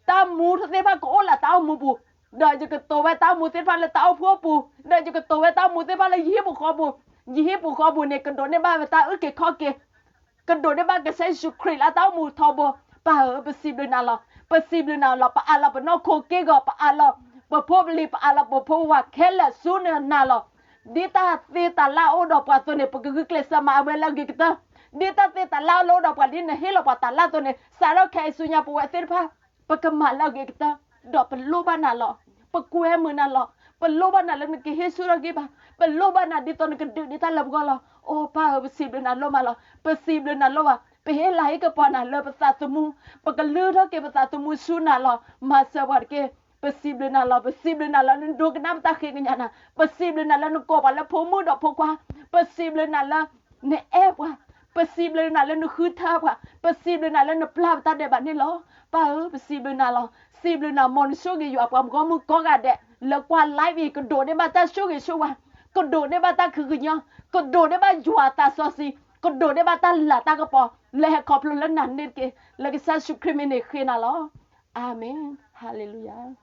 တၢ်မူသ့ၣ်တဖၣ်ကအိၣ်လၢတၢ်အိၣ်မူပူၤ, ဒီးယကတိၤဝဲတၢ်မူသ့ၣ်တဖၣ်လၢတၢ်အိၣ်ဖှိၣ်ပူၤ, ဒီးယကတိၤဝဲတၢ်မူသ့ၣ်တဖၣ်လၢယဟံၣ်ပူၤဃီပူၤ, ယဟံၣ်ပူၤဃီပူၤန့ၣ် ကဒိးန့ၢ်ဘၣ်ဝဲတၢ်အုၣ်က့ၤခီၣ်က့ၤ, ကဒိးန့ၢ်ဘၣ်ကစၢ်ယ့ၣ်ၡူးခရံာ်လၢတၢ်အိၣ်မူထီဘိ, ပၢ်ဧၢ, ပစံးဘျုးနၤလီၤ, ပစံးဘျုးနၤလီၤ, ပအးလီၤပနီၢ်ခိက့ၢ်ဂီၤ, ပအးလီၤပဖိပလံၤ, ပအးလီၤပဖိပဝၤခဲလၢာ်ဆူနနၤလီၤ. ဒ်တၢ်သ့တၢ်လၢ်အိၣ်ဒီးပှၤအသိးန့ၣ် ပကဂုာ်ကျဲးစၢးမၤအဝဲလၢအဂ့ၤကတၢၢ်, ဒ်တၢ်သ့တၢ်လၢ်လၢအိၣ်ဒီးပှၤဒ်နဟ့ၣ်လီၤပှၤတၢ်လၢ်အသိးန့ၣ် စးထီၣ်ခဲအံၤဆူညါပဝဲသ့ၣ်တဖၣ် ပကမၤလၢအဂ့ၤကတၢၢ်, ဒီးပလိၣ်ဘၣ်နၤလီၤ. ပကွဲမုာ်နၤလီၤ. ပလိၣ်ဘၣ်နၤလၢနကဟ့ၣ်ဆူၣ်ထီၣ်ဂံၢ်ဘါ, ပလိၣ်ဘၣ်နၤဒ်သိးနကဒုးန့ၢ်တၢ်လၢပဂီၢ်လီၤ. အိ ပၢ်ဧၢ, ပစံးဘျုးနၤလိၣ်မးလီၤ. ပစံးဘျုးနၤလိၣ်ဘၣ်. ပဟ့ၣ်လၤဟ့ၣ်ကပီၤနၤလၢပသးသမူ, ပကလုၢ်ထီၣ်က့ၤပသးသမူဆူနၤလီၤ. မၤစၢၤပှၤတက့ၢ်. ပစံးဘျုးနၤလီၤ. ပစံးဘျုးနၤလၢနဒိကနၣ် ပတၢ်ဃ့ကညးနၤ, ပစံးဘျုးနၤလၢနကိးပှၤလၢဖိမုၣ်ဒီးဖိခွါ, ပစံးဘျုးနၤလၢ နအဲၣ်ပှၤ, ပစံးဘျုးနၤလၢနဃုထၢပှၤ, ပစံးဘျုးနၤလၢနပျၢ်ပတၢ်ဒဲးဘးန့ၣ်လီၤ. ပၢ်ဧၢ, ပစံးဘျုးနၤလီၤ. စံးဘျုးနၤ မ်နဆိၣ်ဂ့ၤယွၤပှၤမုၢ်ဂီၢ်မုၢ်ကိးဂၤဒဲး လၢကွၢ် live အံၤ ကဒိးန့ၢ်ဘၣ်တၢ်ဆိၣ်ဂ့ၤဆိၣ်ဝါ, ကဒိးန့ၢ်ဘၣ်တၢ်ခုကညီၤ, ကဒိးန့ၢ်ဘၣ်ယွၤအသးစီဆှံ, ကဒိးန့ၢ်ဘၣ်တၢ်လၤတၢ်ကပီၤ လၢဟဲခီဖျိလၢနၤန့ၣ်တက့ၢ်. လၢကစၢ်ယ့ၣ်ၡူးခရံာ်မံၤန့ၣ်ဃ့နၤလီၤ. အၤမ့ၣ်, ဟါလ့လူယၤ.